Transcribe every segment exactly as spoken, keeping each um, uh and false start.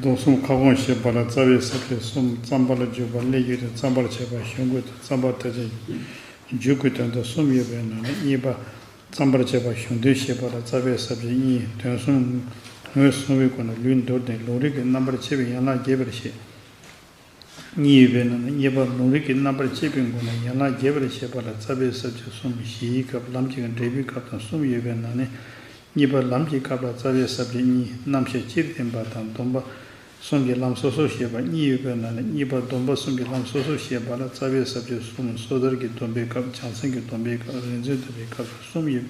ལུགས་གསུམ་ཁ་སྐོང་བཤད་པ་ལ་རྩ་བའི་ས་བཅད་གསུམ། བརྩམ་པ་ལ་འཇུག་པ། སླད་རྒྱུ་དང་། བརྩམ་པར་བྱེད་པ། གཞུང་དགོས་དང་། བརྩམ་པ་མཐར་ཕྱིན། མཇུག་གི་དོན་དུ་གསུམ་ཡོད་པའི་ནང་ནས་གཉིས་པ། བརྩམ་པར་བྱེད་པ་གཞུང་དོན་བཤད་པ་ལ་རྩ་བའི་ས་བཅད་གཉིས། དོན་གསུམ་ངོས་བཟུང་བའི་སྒོ་ནས་ལུས་མདོར་བསྟན། ལུང་རིགས་ཀྱི་རྣམ་པར་ཕྱེ་བའི་ཡན་ལག་རྒྱས་པར་བཤད། གཉིས་ཡོད་པའི་ནང་ནས་གཉིས་པ། ལུང་རིགས་ཀྱི་རྣམ་པར་ཕྱེ་བའི་སྒོ་ནས་ཡན་ལག་རྒྱས་པར་བཤད་པ་ལ་རྩ་བའི་ས་བཅད་གསུམ། གཞིའི་སྐབས། ལམ་གྱི་འབྲས་བུའི་སྐབས་དང་གསུམ་ཡོད་པའི་ནང་ནས་གཉིས་པ། ལམ་གྱི་སྐབས་ལ་རྩ་བའི་ས་བཅད་གཉིས། རྣམ་གཞག་སྤྱིར་བསྟན་པ་དང་། སྡོམ་པ་གསུམ་གྱི་ལམ་སོ་སོར་བཤད་པ་གཉིས་ཡོད་པའི་ནང་ནས་གཉིས་པ། སྡོམ་པ་གསུམ་གྱི་ལམ་སོ་སོར་བཤད་པ་ལ་རྩ་བའི་ས་བཅད་གསུམ། སོ་ཐར་གྱི་སྡོམ་པའི་སྐབས། བྱང་སེམས་ཀྱི་སྡོམ་པའི་སྐབས། རིག་འཛིན་སྡོམ་པའི་སྐབས་སུ་གསུམ་ཡོད།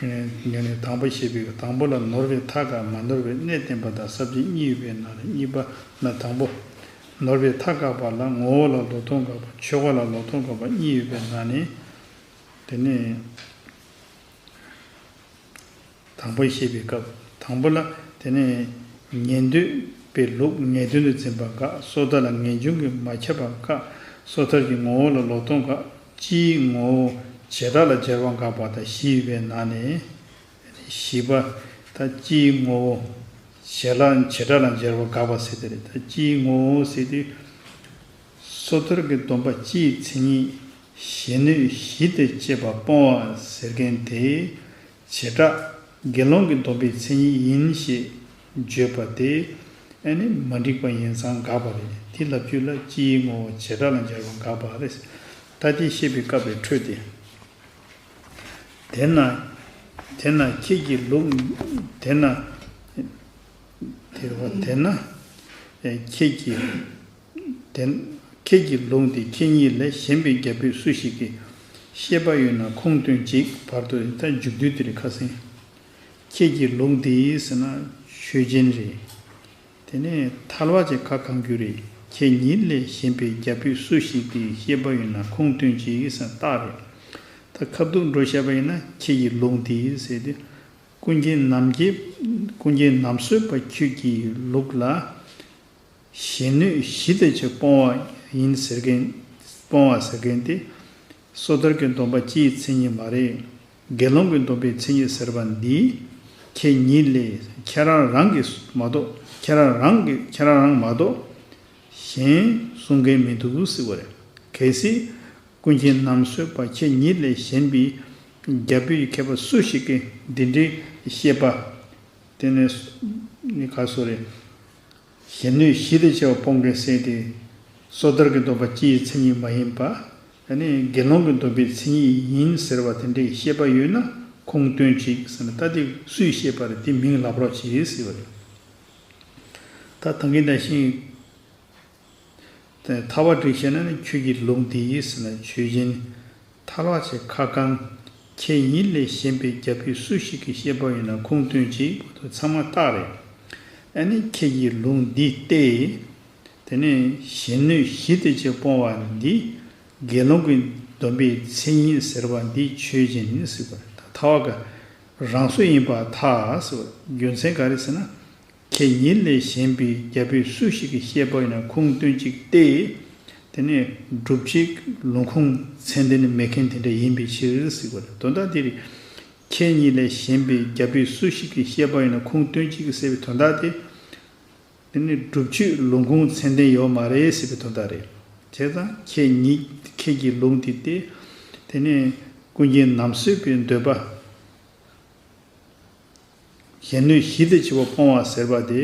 ངས་ནི་དང་པོ་བཤད་པའི་དང་པོ་ལ་ནོར་བའི་མཐའ་བཀག་མ་ནོར་བའི་གནད་བསྟན་པ་དང་ས་བཅད་གཉིས་ཡོད་པའི་ནང་ནས་གཉིས་པ་ལ་དང་པོ། ནོར་བའི་མཐའ་བཀག་པ་ལ་ངོ་བོ་ལ་ལོག་རྟོག་འགག་པ། ཆོས་འགག་ལ་ལོག་རྟོག་འགག་པ་གཉིས་ཡོད་པའི་ནང་ནས། དེ་ནས་དང་པོ་བཤད་པའི་སྐབས། དང་པོ་ལ་དེ་ནས་ཉན་ཐོས་པའི་ལུགས་ངེས་དོན་དུ་འཛིན་པ་འགག་སོ་ཐར་ལ་ངེས་འབྱུང་གིས་མ་ཁྱབ་པ་འགག་སོ་ཐར་གྱི་ངོ་བོ་ལ་ལོག་རྟོག་འགག་སྤྱིའི་ངོ་བོ་བྱེ་བྲག་ལ་སྦྱར་བ་འགག་པ་དང་བཞི་ཡོད་པའི་ནང་ནས། བཞི་པ། ད་སྤྱིའི་ངོ་བོ་བྱེ་བྲག་བྱེ་བྲག་ལ་སྦྱར་བ་འགག་པ་ཟེར་དེ་རེད། ད་སྤྱིའི་ངོ་བོ་ཟེར་དུས། སོ་ཐར་གྱི་སྡོམ་པ་སྤྱིའི་མཚན་ཉིད་གཞན་སྣོད་བཞི་དང་བཅས་པ་སྤོང་བ་ཟེར་མཁན་དེ། བྱེ་བྲག་དགེ་སློང་གི་སྡོམ་པའི་མཚན་ཉིད་ཡིན་ཞེས་བརྗོད་པ་དེ། ཨ་ནི་མ་འགྲིག་པ་ཡིན་ཙང་འགག་པ་རེད། དེ་ལབ་རྒྱུ་ལ་སྤྱིའི་ངོ་བོ་བྱེ་བྲག་ལ་སྦྱར་བ་འགག་པ་རེད། ད་དེ་བཤད་པའི་སྐབས་ལ་འཕྲོས་ཏེ། དེས་ན། དེས་ན་ཁྱེད་ཀྱི་ལུགས། དེས་ན། དེ་བ་དེས་ན། ཨེ་ཁྱེད་ཀྱི། དེ། ཁྱེད་ཀྱི་ལུགས་འདི་ཁྱེད་ཉིད་ལས་གཞན་པའི་རྒྱ་བོད་སུ་ཞིག་གིས་ཤེས་པ་ཡོད་ན་ཁུངས་སྟོན་ཅིག་བར་དུ་ད་མཇུག་བསྡུ་དེ་རེད་ཁ་སང་། ཁྱེད་ཀྱི་ལུགས་འདི་ཟེར་ན་ཆོས་ཅན་རེད། དེ་ནས་ཐལ་བ་ཅན་ཁ་གང་རྒྱུ་རེད། ཁྱེད་ཉིད་ལས་གཞན་པའི་རྒྱ་བོད་སུ་ཞིག་གིས་ཤེས་པ་ཡོད་ན་ཁུངས་སྟོན་ཅིག་ཟེར་རྟགས་རེད། ད་ཁ་བསྡུ་འགྲོ་བཤད་པ་ཡིན་ན་ཁྱེད་ཀྱི་ལུགས་འདི་ཟེར་དུས། ཀུན་མཁྱེན་ནམ་མཁའི། ཀུན་མཁྱེན་ནམ་གསོས་པ་ཁྱོད་ཀྱི་ལུགས་ལ། གཞན་སྣོད་བཞི་དང་བཅས་སྤོང་བ་ཡིན་ཟེར་མཁན། སྤོང་བ་ཟེར་མཁན་དེ། སོ་ཐར་གྱི་སྡོམ་པ་སྤྱིའི་མཚན་ཉིད་མ་རེད། དགེ་སློང་གི་སྡོམ་པའི་མཚན་ཉིད་ཟེར་བ་འདི། ཁྱེད་ཉིད་ལས་ཁྱེད་རང་རང་གིས་མ་གཏོགས། ཁྱེད་རང་རང་གིས་ཁྱེད་རང་རང་མ་གཏོགས། གཞན་གསུང་མཁན་མི་འདུག་ཟེར་བ་རེད། གལ་སྲིད། ཀུན་མཁྱེན་ནམ་གསོས་པ་ཁྱེད་ཉིད་ལས་གཞན་པའི་རྒྱ་བོད་ཀྱི་མཁས་པ་སུ་ཞིག་གིས་འདི་འདྲའི་བཤད་པ། དེ་ནས་ནི་ག་སོ་རེད། གཞན་སྣོད་བཞི་དང་བཅས་པ་སྤོང་མཁན་ཟེར་དེ། སོ་ཐར་གྱི་སྡོམ་པ་སྤྱིའི་མཚན་ཉིད་མ་ཡིན་པ། ཨ་ནི་དགེ་སློང་གི་སྡོམ་པའི་མཚན་ཉིད་ཡིན་ཟེར་བ་དེ་འདྲའི་བཤད་པ་ཡོད་ན་ཁུངས་སྟོན་ཅིག་ཟེར་ན། ད་དེ་སུས་བཤད་པ་རེད། དེ་མིང་ལབ་རོགས་གྱིས་ཟེར་བ་རེད། ད་ད་གིན་ནང་བཞིན། ཐལ་བ་བསྒྲིགས་བཤད་ན་ནི་ཁྱོད་ཀྱི་ལུགས་འདི་ཡིས་ཟེར་ན་ཆོས་ཅན། ཐལ་བ་ཆེ་ཁ་བསྐང་། ཁྱེད་ཉིད་ལས་གཞན་པའི་རྒྱ་བོད་སུ་ཞིག་གིས་ཤེས་པ་ཡོད་ན་ཁུངས་སྟོན་ཅིག་བར་དུ་ཚང་མ་རྟགས་རེད། ཨ་ནི་ཁྱེད་ཀྱི་ལུགས་འདི་སྟེ། དེ་ནས་གཞན་སྣོད་བཞི་དང་བཅས་སྤོང་བ་འདི། དགེ་སློང་གི་སྡོམ་པའི་མཚན་ཉིད་ཟེར་བ་འདི་ཆོས་ཅན་ཟེར་བ་རེད། ད་ཐལ་བ་ག་རང་སོ་ཡིན་པར་ཐལ་ཟེར་བ་རྒྱུ་མཚན་ག་རེ་ཟེར་ན། ཁྱེད་ཉིད་ལས་གཞན་པའི་རྒྱ་བོད་སུ་ཞིག་གིས་ཤེས་པ་ཡོད་ན་ཁུངས་སྟོན་ཅིག་སྟེ། དེ་ནས་སྒྲུབ་བྱེད་ལུང་ཁུངས་མཚན་ལྡན་མེད་མཁན་དེ་འདྲ་ཡིན་པའི་ཕྱིར་ཟེར་བ་རེད། དོན་དག་འདི་རེད། ཁྱེད་ཉིད་ལས་གཞན་པའི་རྒྱ་བོད་སུ་ཞིག་གིས་ཤེས་པ་ཡོད་ན་ཁུངས་སྟོན་ཅིག་ཟེར་བའི་དོན་དག་དེ། དེ་ནི་སྒྲུབ་བྱེད་ལུང་ཁུངས་མཚན་ལྡན་ཡོད་མ་རེད་ཟེར་བའི་དོན་དག་རེད། བྱས་ཙང་ཁྱེད་ཉིད་ཁྱེད་ཀྱི་ལུགས་འདི་སྟེ། དེ་ནས་ཀུན་མཁྱེན་ནམ་གསོས་པའི་འདོད་པ། གཞན་སྣོད་བཞི་དང་བཅས་པ་སྤོང་བ་ཟེར་བ་དེ།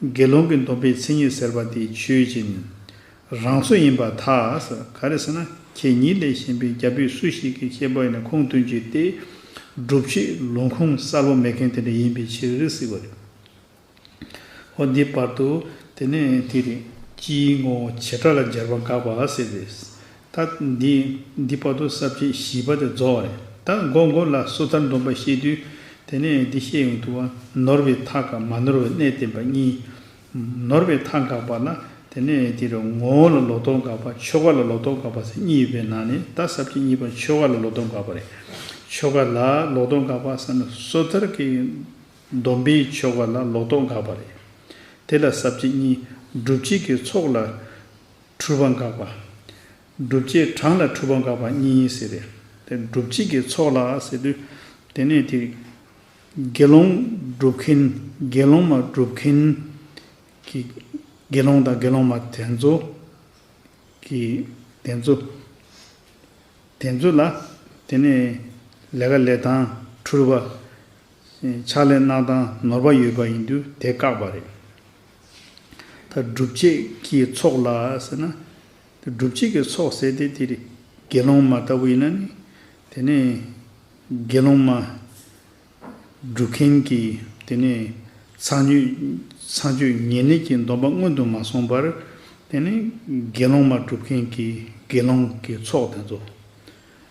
དགེ་སློང་གི་སྡོམ་པའི་མཚན་ཉིད་ཟེར་བ་དེ་ཆོས་ཅན། རང་སོ་ཡིན་པར་ཐལ་ཟེར། ག་རེ་ཟེར་ན། ཁྱེད་ཉིད་ལས་གཞན་པའི་རྒྱ་བོད་སུ་ཞིག་གིས་ཤེས་པ་ཡིན་ན་ཁུངས་སྟོན་གྱི་སྟེ། སྒྲུབ་བྱེད་ལུང་ཁུངས་གསལ་པོ་མེད་མཁན་དེ་འདྲ་ཡིན་པའི་ཕྱིར་ཟེར་བ་རེད། འོ་འདི་བར་དུ་དེ་ནས་དེ་རེད། སྤྱིའི་ངོ་བོ་བྱེ་བྲག་ལ་སྦྱར་བ་འགག་པ་ཟེར་ཏེ། ད་འདི་འདི་བར་དུ་ས་བཅད་བཞི་པ་དེ་རྫོགས་པ་རེད། ད་མགོ་མགོ་ལ་སོ་ཐར་སྡོམ་པ་བཤད་དུས་དེ་ནས་འདི་བཤད་ཡོང་འདུག་བ། ནོར་བའི་མཐའ་བཀག་མ་ནོར་བའི་གནད་བསྟན་པ་གཉིས། ནོར་བའི་མཐའ་འགག་པ་ལ་དེ་ནས་དེ་རུ་ངོ་བོ་ལ་ལོག་རྟོག་འགག་པ། ཆོས་འགག་ལ་ལོག་རྟོག་འགག་པ་ཟེར་གཉིས་ཡོད་པའི་ནང་ནས་ད་ས་བཅད་གཉིས་པ་ཆོས་འགག་ལ་ལོག་རྟོག་འགག་པ་རེད། ཆོས་འགག་ལ་ལོག་རྟོག་འགག་པ་ཟེར་ན་སོ་ཐར་གྱི་སྡོམ་པའི་ཆོས་འགག་ལ་ལོག་རྟོག་འགག་པ་རེད། དེ་ལ་ས་བཅད་གཉིས། སྒྲུབ་བྱེད་ཀྱི་ཚོགས་ལ་འཁྲུལ་པ་འགག་པ། སྒྲུབ་བྱེད་གྲངས་ལ་འཁྲུལ་པ་འགག་པ་གཉིས་ཟེར་རེད། དེ་སྒྲུབ་བྱེད་ཀྱི་ཚོགས་ལ་ཟེར་དུས། དེ་ནས་དེ། དགེ་སློང་སྒྲུབ་མཁན། དགེ་སློང་མ་སྒྲུབ་མཁན། གི་དགེ་སློང་དང་དགེ་སློང་མ་དེ་ཚོ་གི་དེ་ཚོ་དེ་ཚོ་ལ་དེ་ནས་ལས་ཀ་ལས་སྟངས་འཁྲུལ་པ། ཕྱག་ལས་གནང་སྟངས་ནོར་བ་ཡོད་པ་ཡིན་དུས་དེ་བཀག་པ་རེད། ད་སྒྲུབ་བྱེད་ཀྱི་ཚོགས་ལ་ཟེར་ན། སྒྲུབ་བྱེད་ཀྱི་ཚོགས་ཟེར་དེ་དེ་རེད། དགེ་སློང་མ་ལྟ་བུ་ཡིན་ན་ནི། དེ་ནས་དགེ་སློང་མ་སྒྲུབ་མཁན་གྱི་དེ་ནས་ཚངས་སྤྱོད་ཚངས་སྤྱོད་ཉེ་གནས་ཀྱི་སྡོམ་པ་སྔོན་དུ་མ་སོང་བར། དེ་ནས་དགེ་སློང་མ་སྒྲུབ་མཁན་གྱི་དགེ་སློང་གི་ཚོགས་དེ་ཚོ།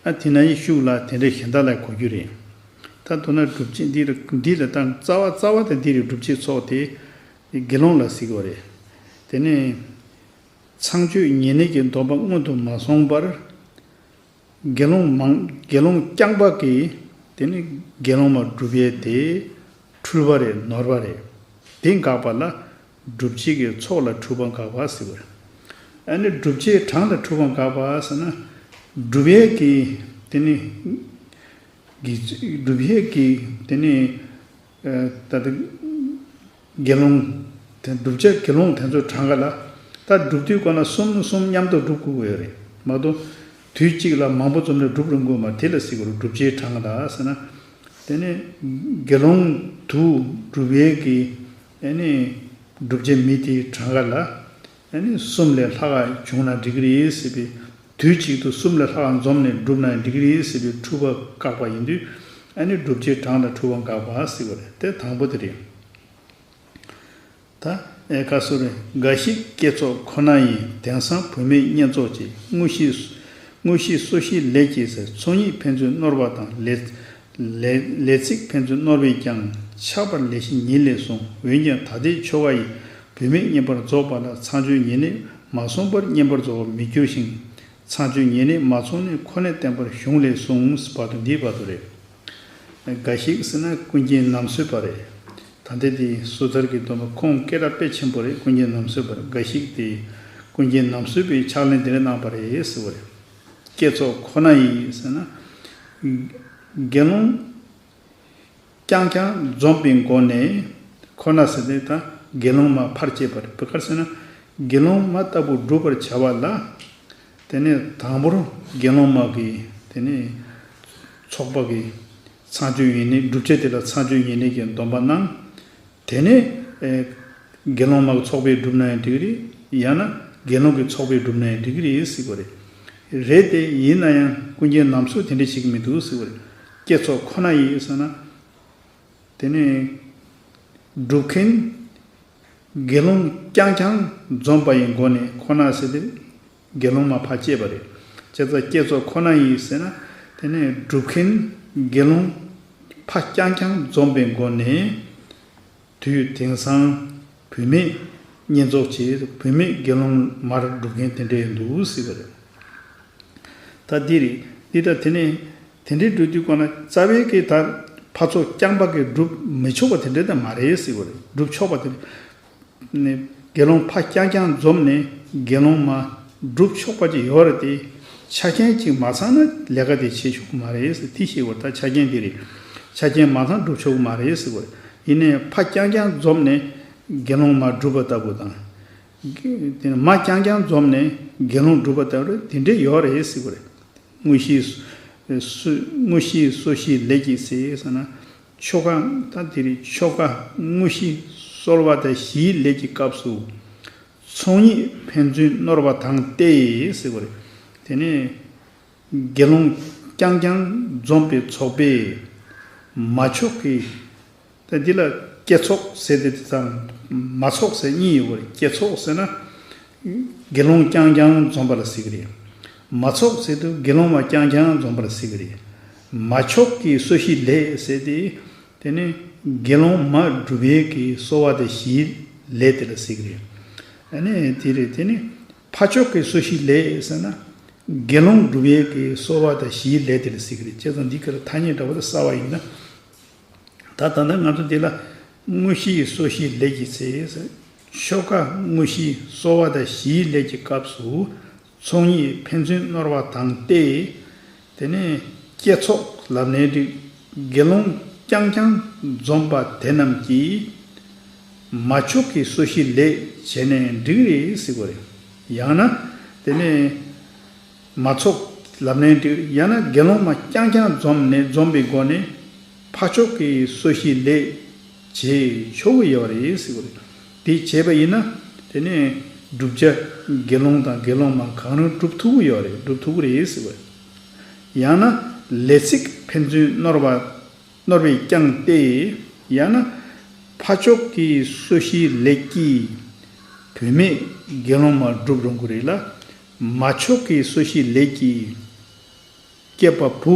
ཨ་དེ་ན་ཡི་ཤུགས་ལ་དེ་འདྲའི་གཞན་དག་ལ་གོ་རྒྱུ་རེད། ད་མདོར་ན་སྒྲུབ་བྱེད་འདི་ལ་འདི་ལ་ད་རྩ་བ་རྩ་བ་དེ་འདི་རེད། སྒྲུབ་བྱེད་ཚོགས་དེ་དགེ་སློང་ལ་ཟེར་གྱི་ཡོད་རེད། དེ་ནས་ཚངས་སྤྱོད་ཉེ་གནས་ཀྱི་སྡོམ་པ་སྔོན་དུ་མ་སོང་བར། དགེ་སློང་མང་དགེ་སློང་རྐྱང་པ་གིས་དེ་ནི་དགེ་སློང་མ་སྒྲུབ་ཡས་དེ་འཁྲུལ་པ་རེད། ནོར་བ་རེད། དེ་འགག་པ་ལ་སྒྲུབ་བྱེད་ཀྱི་ཚོགས་ལ་འཁྲུལ་པ་འགག་པ་ཟེར་བ་རེད། ཨ་ནི་སྒྲུབ་བྱེད་གྲངས་ལ་འཁྲུལ་པ་འགག་པ་ཟེར་ན། སྒྲུབ་ཡས་ཀྱི་དེ་ནི་གི་སྒྲུབ་ཡས་ཀྱི་དེ་ནི་ད་ལྟ་དགེ་སློང་དེ་སྒྲུབ་བྱེད་དགེ་སློང་དེ་ཚོ་གྲངས་ཀ་ལ། ད་སྒྲུབ་དུས་ཀ་ན་གསུམ་གསུམ་མཉམ་དུ་སྒྲུབ་དགོས་ཀྱི་ཡོད་རེད་མ་གཏོགས། དུས་གཅིག་ལ་མང་པོ་འཛོམས་ནས་སྒྲུབ་རུང་དགོས་མ་དེ་ལ་ཟེར་དགོས་རེད། སྒྲུབ་བྱེད་གྲངས་ཀ་ལ་ཟེར་ན། དེ་ནས་དགེ་སློང་དུ་སྒྲུབ་ཡས་ཀྱི་ཨ་ནི་སྒྲུབ་བྱེད་མི་དེའི་གྲངས་ཀ་ལ་ཨ་ནི་གསུམ་ལས་ལྷག་ག་བྱུང་ན་འགྲིག་གི་རེད་ཟེར་བའི། དུས་གཅིག་ཏུ་གསུམ་ལས་ལྷག་ག་འཛོམས་ནས་སྒྲུབ་ན་འགྲིག་གི་རེད་ཟེར་བའི་འཁྲུལ་པ་བཀག་པ་ཡིན་དུས། ཨ་ནི་སྒྲུབ་བྱེད་གྲངས་ལ་འཁྲུལ་པ་འགག་པ་ཟེར་བ་རེད། དེ་དང་པོ་དེ་རེད། ད་ཨེ་ཁ་སུ་རེ་འགའ་ཞིག་བསྐྱེད་རྫོགས་ཁོ་ན་ཡིས། དེང་སང་བུད་མེད་བསྙེན་རྫོགས་ཀྱི། དངོས་གཞི་དངོས་གཞི་སོ་བཞིའི་ལས་ཀྱིས་ཟེར། ཚོགས་གཉིས་ཕན་ཚུན་བསྣོར་བ་དང་། ལས་ལས་ལས་ཚིག་ཕན་ཚུན་བསྣོར་བས་ཀྱང་། ཆགས་པར་ལས་བཞི་ཉིད་ལས་གསུངས། འོན་ཀྱང་ད་ལྟའི་ཆོ་ག་ཡིས། བུད་མེད་བསྙེན་པར་རྫོགས་པ་ལ། ཚངས་སྤྱོད་ཉེ་གནས་མ་སོང་བར་བསྙེན་པར་རྫོགས་པར་མི་འགྱུར་ཞིང་། ཚངས་སྤྱོད་ཉེ་གནས་མ་ཚོགས་ནས་ཁོ་ནས་བསྟན་པར་གཞུང་ལས་གསུངས། བར་དུ་འདིའི་བར་དུ་རེད། འགའ་ཞིག་ཟེར་ན་ཀུན་མཁྱེན་ནམ་གསོས་པ་རེད། ད་ལྟའི་དེ་སོ་ཐར་གྱི་སྡོམ་པ་ཁུངས་སྐད་གྲགས་དཔེ་ཆེན་པོ་རེད། ཀུན་མཁྱེན་ནམ་གསོས་པ་རེད། འགའ་ཞིག་དེ་ཀུན་མཁྱེན་ནམ་གསོས་པའི་ཕྱག་ལེན་དེ་འདྲ་གནང་པ་རེད་ཟེར་བ་རེད། བསྐྱེད་རྫོགས་ཁོ་ན་ཡིས་ཟེར་ན། དགེ་སློང་རྐྱང་རྐྱང་འཛོམས་པའི་སྒོ་ནས། ཁོ་ན་ཟེར་དེ་ད་དགེ་སློང་མ་ཕར་བསྐྱེད་པ་རེད། བོད་སྐད་ཟེར་ན་དགེ་སློང་མ་ལྟ་བུ་སྒྲུབ་པར་བྱ་བ་ལ། དེ་ནས་དང་པོར་དགེ་སློང་མ་གི་དེ་ནས་ཚོགས་པ་གི་ཚངས་སྤྱོད་ཡེ་ནས་སྒྲུབ་བྱེད་དེ་ལ་ཚངས་སྤྱོད་ཡེ་ནས་ཀྱི་སྡོམ་པ་གནང་། དེ་ནས་ཨེ་དགེ་སློང་མ་གི་ཚོགས་པས་སྒྲུབ་ན་ཡང་འགྲིག་གི་རེད། ཡང་ན་དགེ་སློང་གི་ཚོགས་པས་སྒྲུབ་ན་ཡང་འགྲིག་གི་རེད་ཟེར་གི་རེད། རེད་དེ་ཡིན་ན་ཡང་ཀུན་མཁྱེན་ནམ་གསོས་དེ་འདྲ་བྱེད་ཀྱི་མི་འདུག་ཟེར་གི་རེད། བསྐྱེད་རྫོགས་ཁོ་ན་ཡིས་ཟེར་ན། དེ་ནས་སྒྲུབ་མཁན་དགེ་སློང་རྐྱང་རྐྱང་འཛོམས་པ་ཡི་སྒོ་ནས། ཁོ་ན་ཟེར་དེ་དགེ་སློང་མ་ཕར་བསྐྱེད་པ་རེད། བྱས་ཙང་བསྐྱེད་རྫོགས་ཁོ་ན་ཡིས་ཟེར་ན། དེ་ནས་སྒྲུབ་མཁན་དགེ་སློང་ཕར་རྐྱང་རྐྱང་འཛོམས་པའི་སྒོ་ནས། དུས་དེང་སང་བུད་མེད་བསྙེན་རྫོགས་བྱེད། བུད་མེད་དགེ་སློང་མར་སྒྲུབ་མཁན་དེ་འདྲ་འདུག་ཟེར་བ་རེད། ད་འདི་རེད། འདི་ད་དེ་ནས་དེ་འདྲའི་སྒྲུབ་དུས་གོ་ན་རྩ་བའི་གི་ད་ཕར་ཚོགས་རྐྱང་པ་གི་སྒྲུབ་མི་ཆོག་པ་དེ་འདྲ་ད་མ་རེད་ཟེར་བ་རེད། སྒྲུབ་ཆོག་པ་དེ་ནས་དགེ་སློང་ཕར་རྐྱང་རྐྱང་འཛོམས་ནས་དགེ་སློང་མ་སྒྲུབ་ཆོག་པ་ཅིག་ཡོད་རེད་དེ། ཆ་རྐྱེན་ཅིག་མ་ཚང་ན་ལས་ཀ་དེ་བྱེད་ཆོག་གི་མ་རེད་ཟེར། དེ་ཤེས་དགོས། ད་ཆ་རྐྱེན་དེ་རེད། ཆ་རྐྱེན་མ་ཚང་སྒྲུབ་ཆོག་གི་མ་རེད་ཟེར་བ་རེད། ཡིན་ནའི་ཕར་རྐྱང་རྐྱང་འཛོམས་ནས་དགེ་སློང་མ་སྒྲུབ་པ་ལྟ་བུ་དང་། དེ་ནས་མར་རྐྱང་རྐྱང་འཛོམས་ནས་དགེ་སློང་སྒྲུབ་པ་ལྟ་བུ་དེ་འདྲ་ཡོད་རེད་ཟེར་བ་རེད། དངོས་གཞི་སོ་དངོས་གཞི་སོ་བཞིའི་ལས་ཀྱིས་ཟེར་ཟེར་ན། ཆོ་ག་ད་དེ་རིང་ཆོ་ག་དངོས་གཞི་གསོལ་བ་དང་བཞིའི་ལས་ཀྱི་སྐབས་སུ། ཚོགས་གཉིས་ཕན་ཚུན་བསྣོར་བ་དང་སྟེ་ཟེར་བ་རེད། དེ་ནས་དགེ་སློང་རྐྱང་རྐྱང་འཛོམས་པའི་ཚོགས་པས་མ་ཆོག་གི། ད་འདི་ལ་བསྐྱེད་རྫོགས་ཟེར་ཏེ་དེ་དང་མ་ཚོགས་ཟེར་གཉིས་ཡོད་པ་རེད། བསྐྱེད་རྫོགས་ཟེར་ན་དགེ་སློང་རྐྱང་རྐྱང་འཛོམས་པ་ལ་ཟེར་གི་རེད། མ་ཚོགས་ཟེར་དུས་དགེ་སློང་མ་རྐྱང་རྐྱང་འཛོམས་པ་ལ་ཟེར་གི་རེད། མ་ཆོག་གི་སོ་བཞིའི་ལས་ཟེར་ཏེ། དེ་ནི་དགེ་སློང་མ་སྒྲུབ་ཡས་ཀྱི་གསོལ་བ་དང་བཞིའི་ལས་དེ་ལ་ཟེར་གི་རེད། ཨ་ནི་དེ་རེད། དེ་ནི་ཕར་ཕྱོགས་ཀྱི་སོ་བཞིའི་ལས་ཟེར་ན། དགེ་སློང་སྒྲུབ་ཡས་ཀྱི་གསོལ་བ་དང་བཞིའི་ལས་དེ་ལ་ཟེར་གི་རེད། བྱས་ཙང་འདི་ག་ལ་ཐ་སྙད་འདྲ་བོ་དང་གསལ་བ་ཡིན་ན། ད་ད་ལྟ་ང་ཚོ་འདི་ལ་དངོས་གཞིའི་སོ་བཞིའི་ལས་ཀྱི་ཚེ། ཆོ་ག་དངོས་གཞིའི་གསོལ་བ་དང་བཞིའི་ལས་ཀྱི་སྐབས་སུ། ཚོགས་གཉིས་ཕན་ཚུན་བསྣོར་བ་དང་སྟེ། དེ་ནས་བསྐྱེད་རྫོགས་ལབ་ནའི་འགྲིག། དགེ་སློང་རྐྱང་རྐྱང་འཛོམས་པ་དེ་རྣམས་ཀྱིས། མ་ཆོག་གི་སོ་ཤི་ལས་བྱས་ནས་འགྲིག་རེད་ཟེར་གོ་རེད། ཡང་ན་དེ་ནས་མ་ཚོགས་ལབ་ནས་འགྲིག་རེད། ཡང་ན་དགེ་སློང་མ་རྐྱང་རྐྱང་འཛོམས་ནས་འཛོམས་པའི་སྒོ་ནས་ཕ་ཆོག་གི་སོ་ཤི་ལས་བྱེད་ཆོག་གི་ཡོད་རེད་ཟེར་གོ་རེད། དེ་བྱས་པ་ཡིན་ན་དེ་ནས་བསྒྲུབ་བྱ་དགེ་སློང་དང་དགེ་སློང་མ་གང་རུང་སྒྲུབ་ཐུབ་ཀྱི་ཡོད་རེད། སྒྲུབ་ཐུབ་ཀྱི་རེད་ཟེར་བ། ཡང་ན་ལས་ཚིག་ཕན་ཚུན་བསྣོར་བ་བསྣོར་བས་ཀྱང་སྟེ། ཡང་ན་ཕ་ཕྱོགས་ཀྱི་སོ་ཤིའི་ལས་ཀྱིས་བུད་མེད་དགེ་སློང་མ་སྒྲུབ་རུང་གི་རེད་ལ། མ་ཕྱོགས་ཀྱི་སོ་ཤིའི་ལས་ཀྱིས་སྐྱེས་པ་བུ་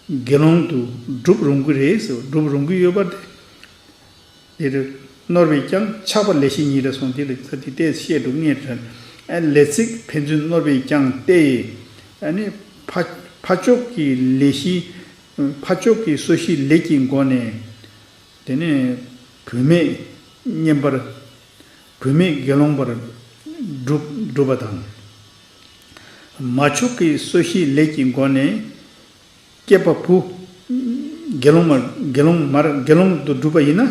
དགེ་སློང་དུ་སྒྲུབ་རུང་གི་རེད་ཟེར། སྒྲུབ་རུང་གི་ཡོད་པ་དེ། དེར་བསྣོར་བས་ཀྱང་ཆགས་པ་ལས་ཤིག་ཉིད་ལ་སོང་། དེ་ལ་ད་དེ་ལྟས་བཤད་འགྲོ་ངེས་དྲན། ཨ་ལས་ཚིག་ཕན་ཚུན་བསྣོར་བས་ཀྱང་སྟེ། ཨ་ནི་ཕ་ཕ་ཕྱོགས་ཀྱི་ལས་ཤིག་ཕ་ཕྱོགས་ཀྱི་སོ་ཤིའི་ལས་ཀྱི་སྒོ་ནས། དེ་ནས་བུད་མེད་བསྙེན་པར་བུད་མེད་དགེ་སློང་པར་སྒྲུབ་སྒྲུབ་པ་དང་། མ་ཕྱོགས་ཀྱི་སོ་ཤིའི་ལས་ཀྱི་སྒོ་ནས་སྐྱེས་པ་བུ་དགེ་སློང་མ་དགེ་སློང་མར་དགེ་སློང་དུ་སྒྲུབ་པ་ཡིན་ན།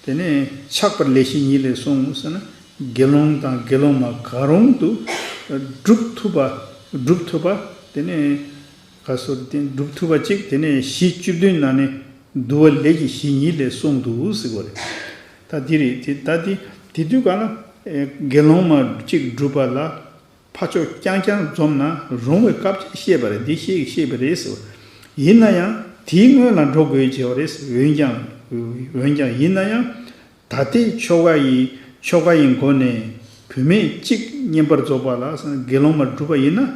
དེ་ནས་ཆགས་པར་ལས་ཤིག་ཉིད་ལས་གསུངས་ཟེར་ན། དགེ་སློང་དང་དགེ་སློང་མ་གང་རུང་དུ་སྒྲུབ་ཐུབ་པ་སྒྲུབ་ཐུབ་པ། དེ་ནས་ག་སོ་དེ་སྒྲུབ་ཐུབ་པ་གཅིག་དེ་ནས་གཞི་བཅུ་བདུན་ནང་ནས་འདུལ་བ་ལས་ཀྱི་གཞི་ཉིད་ལས་གསུངས་འདུག་ཟེར་གོ་རེད། ད་འདི་རེད། དེ་ད་འདི་དེ་དུས་ག་ལ་ཨེ་དགེ་སློང་མ་གཅིག་སྒྲུབ་པ་ལ་ཕ་ཕྱོགས་རྐྱང་རྐྱང་འཛོམས་ན་རུང་བའི་སྐབས་ཅིག་བཤད་པ་རེད། འདི་བཤད་བཤད་པ་རེད་ཟེར་བ། ཡིན་ན་ཡང་དེའི་སྔོན་ལ་འགྲོ་དགོས་བྱས་པ་རེད་ཟེར། འོན་ཀྱང་འོན་ཀྱང་ཡིན་ན་ཡང་། ད་ལྟའི་ཆོ་ག་ཡི་ཆོ་ག་ཡི་སྒོ་ནས་བུད་མེད་གཅིག་བསྙེན་པར་རྫོགས་པ་ལ་དགེ་སློང་མར་གྲུབ་པ་ཡིན་ན།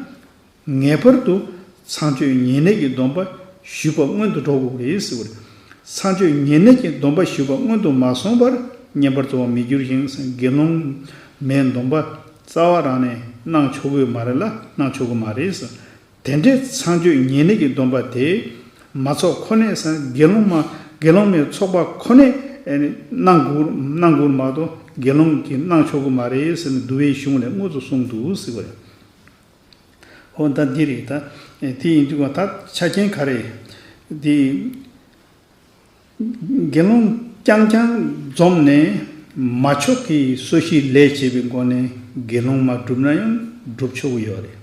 ངེས་པར་དུ་ཚངས་སྤྱོད་ཉེ་གནས་ཀྱི་སྡོམ་པ་ཞུས་པ་སྔོན་དུ་འགྲོ་དགོས་རེད་ཟེར་བ་རེད། ཚངས་སྤྱོད་ཉེ་གནས་ཀྱི་སྡོམ་པ་ཞུས་པ་སྔོན་དུ་མ་སོང་བར་བསྙེན་པར་རྫོགས་པར་མི་འགྱུར་ཞིང་། དགེ་སློང་མའི་སྡོམ་པ་རྩ་བ་རང་ནས་གནང་ཆོག་གི་མ་རེད་ལ། གནང་ཆོག་གི་མ་རེད་ཟེར། དེ་འདྲའི་ཚངས་སྤྱོད་ཉེ་གནས་ཀྱི་སྡོམ་པ་དེ་མ་ཚོགས་ཁོ་ནས་ཟེར། དགེ་སློང་མ་དགེ་སློང་མའི་ཚོགས་པ་ཁོ་ནས་ཨེ་གནང་དགོས་གནང་དགོས་མ་གཏོགས་དགེ་སློང་གིས་གནང་ཆོག་གི་མ་རེད་ཟེར་ནས་འདུལ་བའི་གཞུང་ལས་དངོས་སུ་གསུངས་འདུག་ཟེར་བ་རེད། ཧོ་ད་འདི་རེད་ད། ཨེ་དེ་ཡིན་དུས་ད་ཆ་རྐྱེན་ག་རེ་འདི། དགེ་སློང་རྐྱང་རྐྱང་འཛོམས་ནས་མ་ཕྱོགས་ཀྱི་སོ་ཤིའི་ལས་བྱས་པའི་སྒོ་ནས་དགེ་སློང་མ་བསྒྲུབས་ན་ཡང་སྒྲུབ་ཆོག་གི་ཡོད་རེད།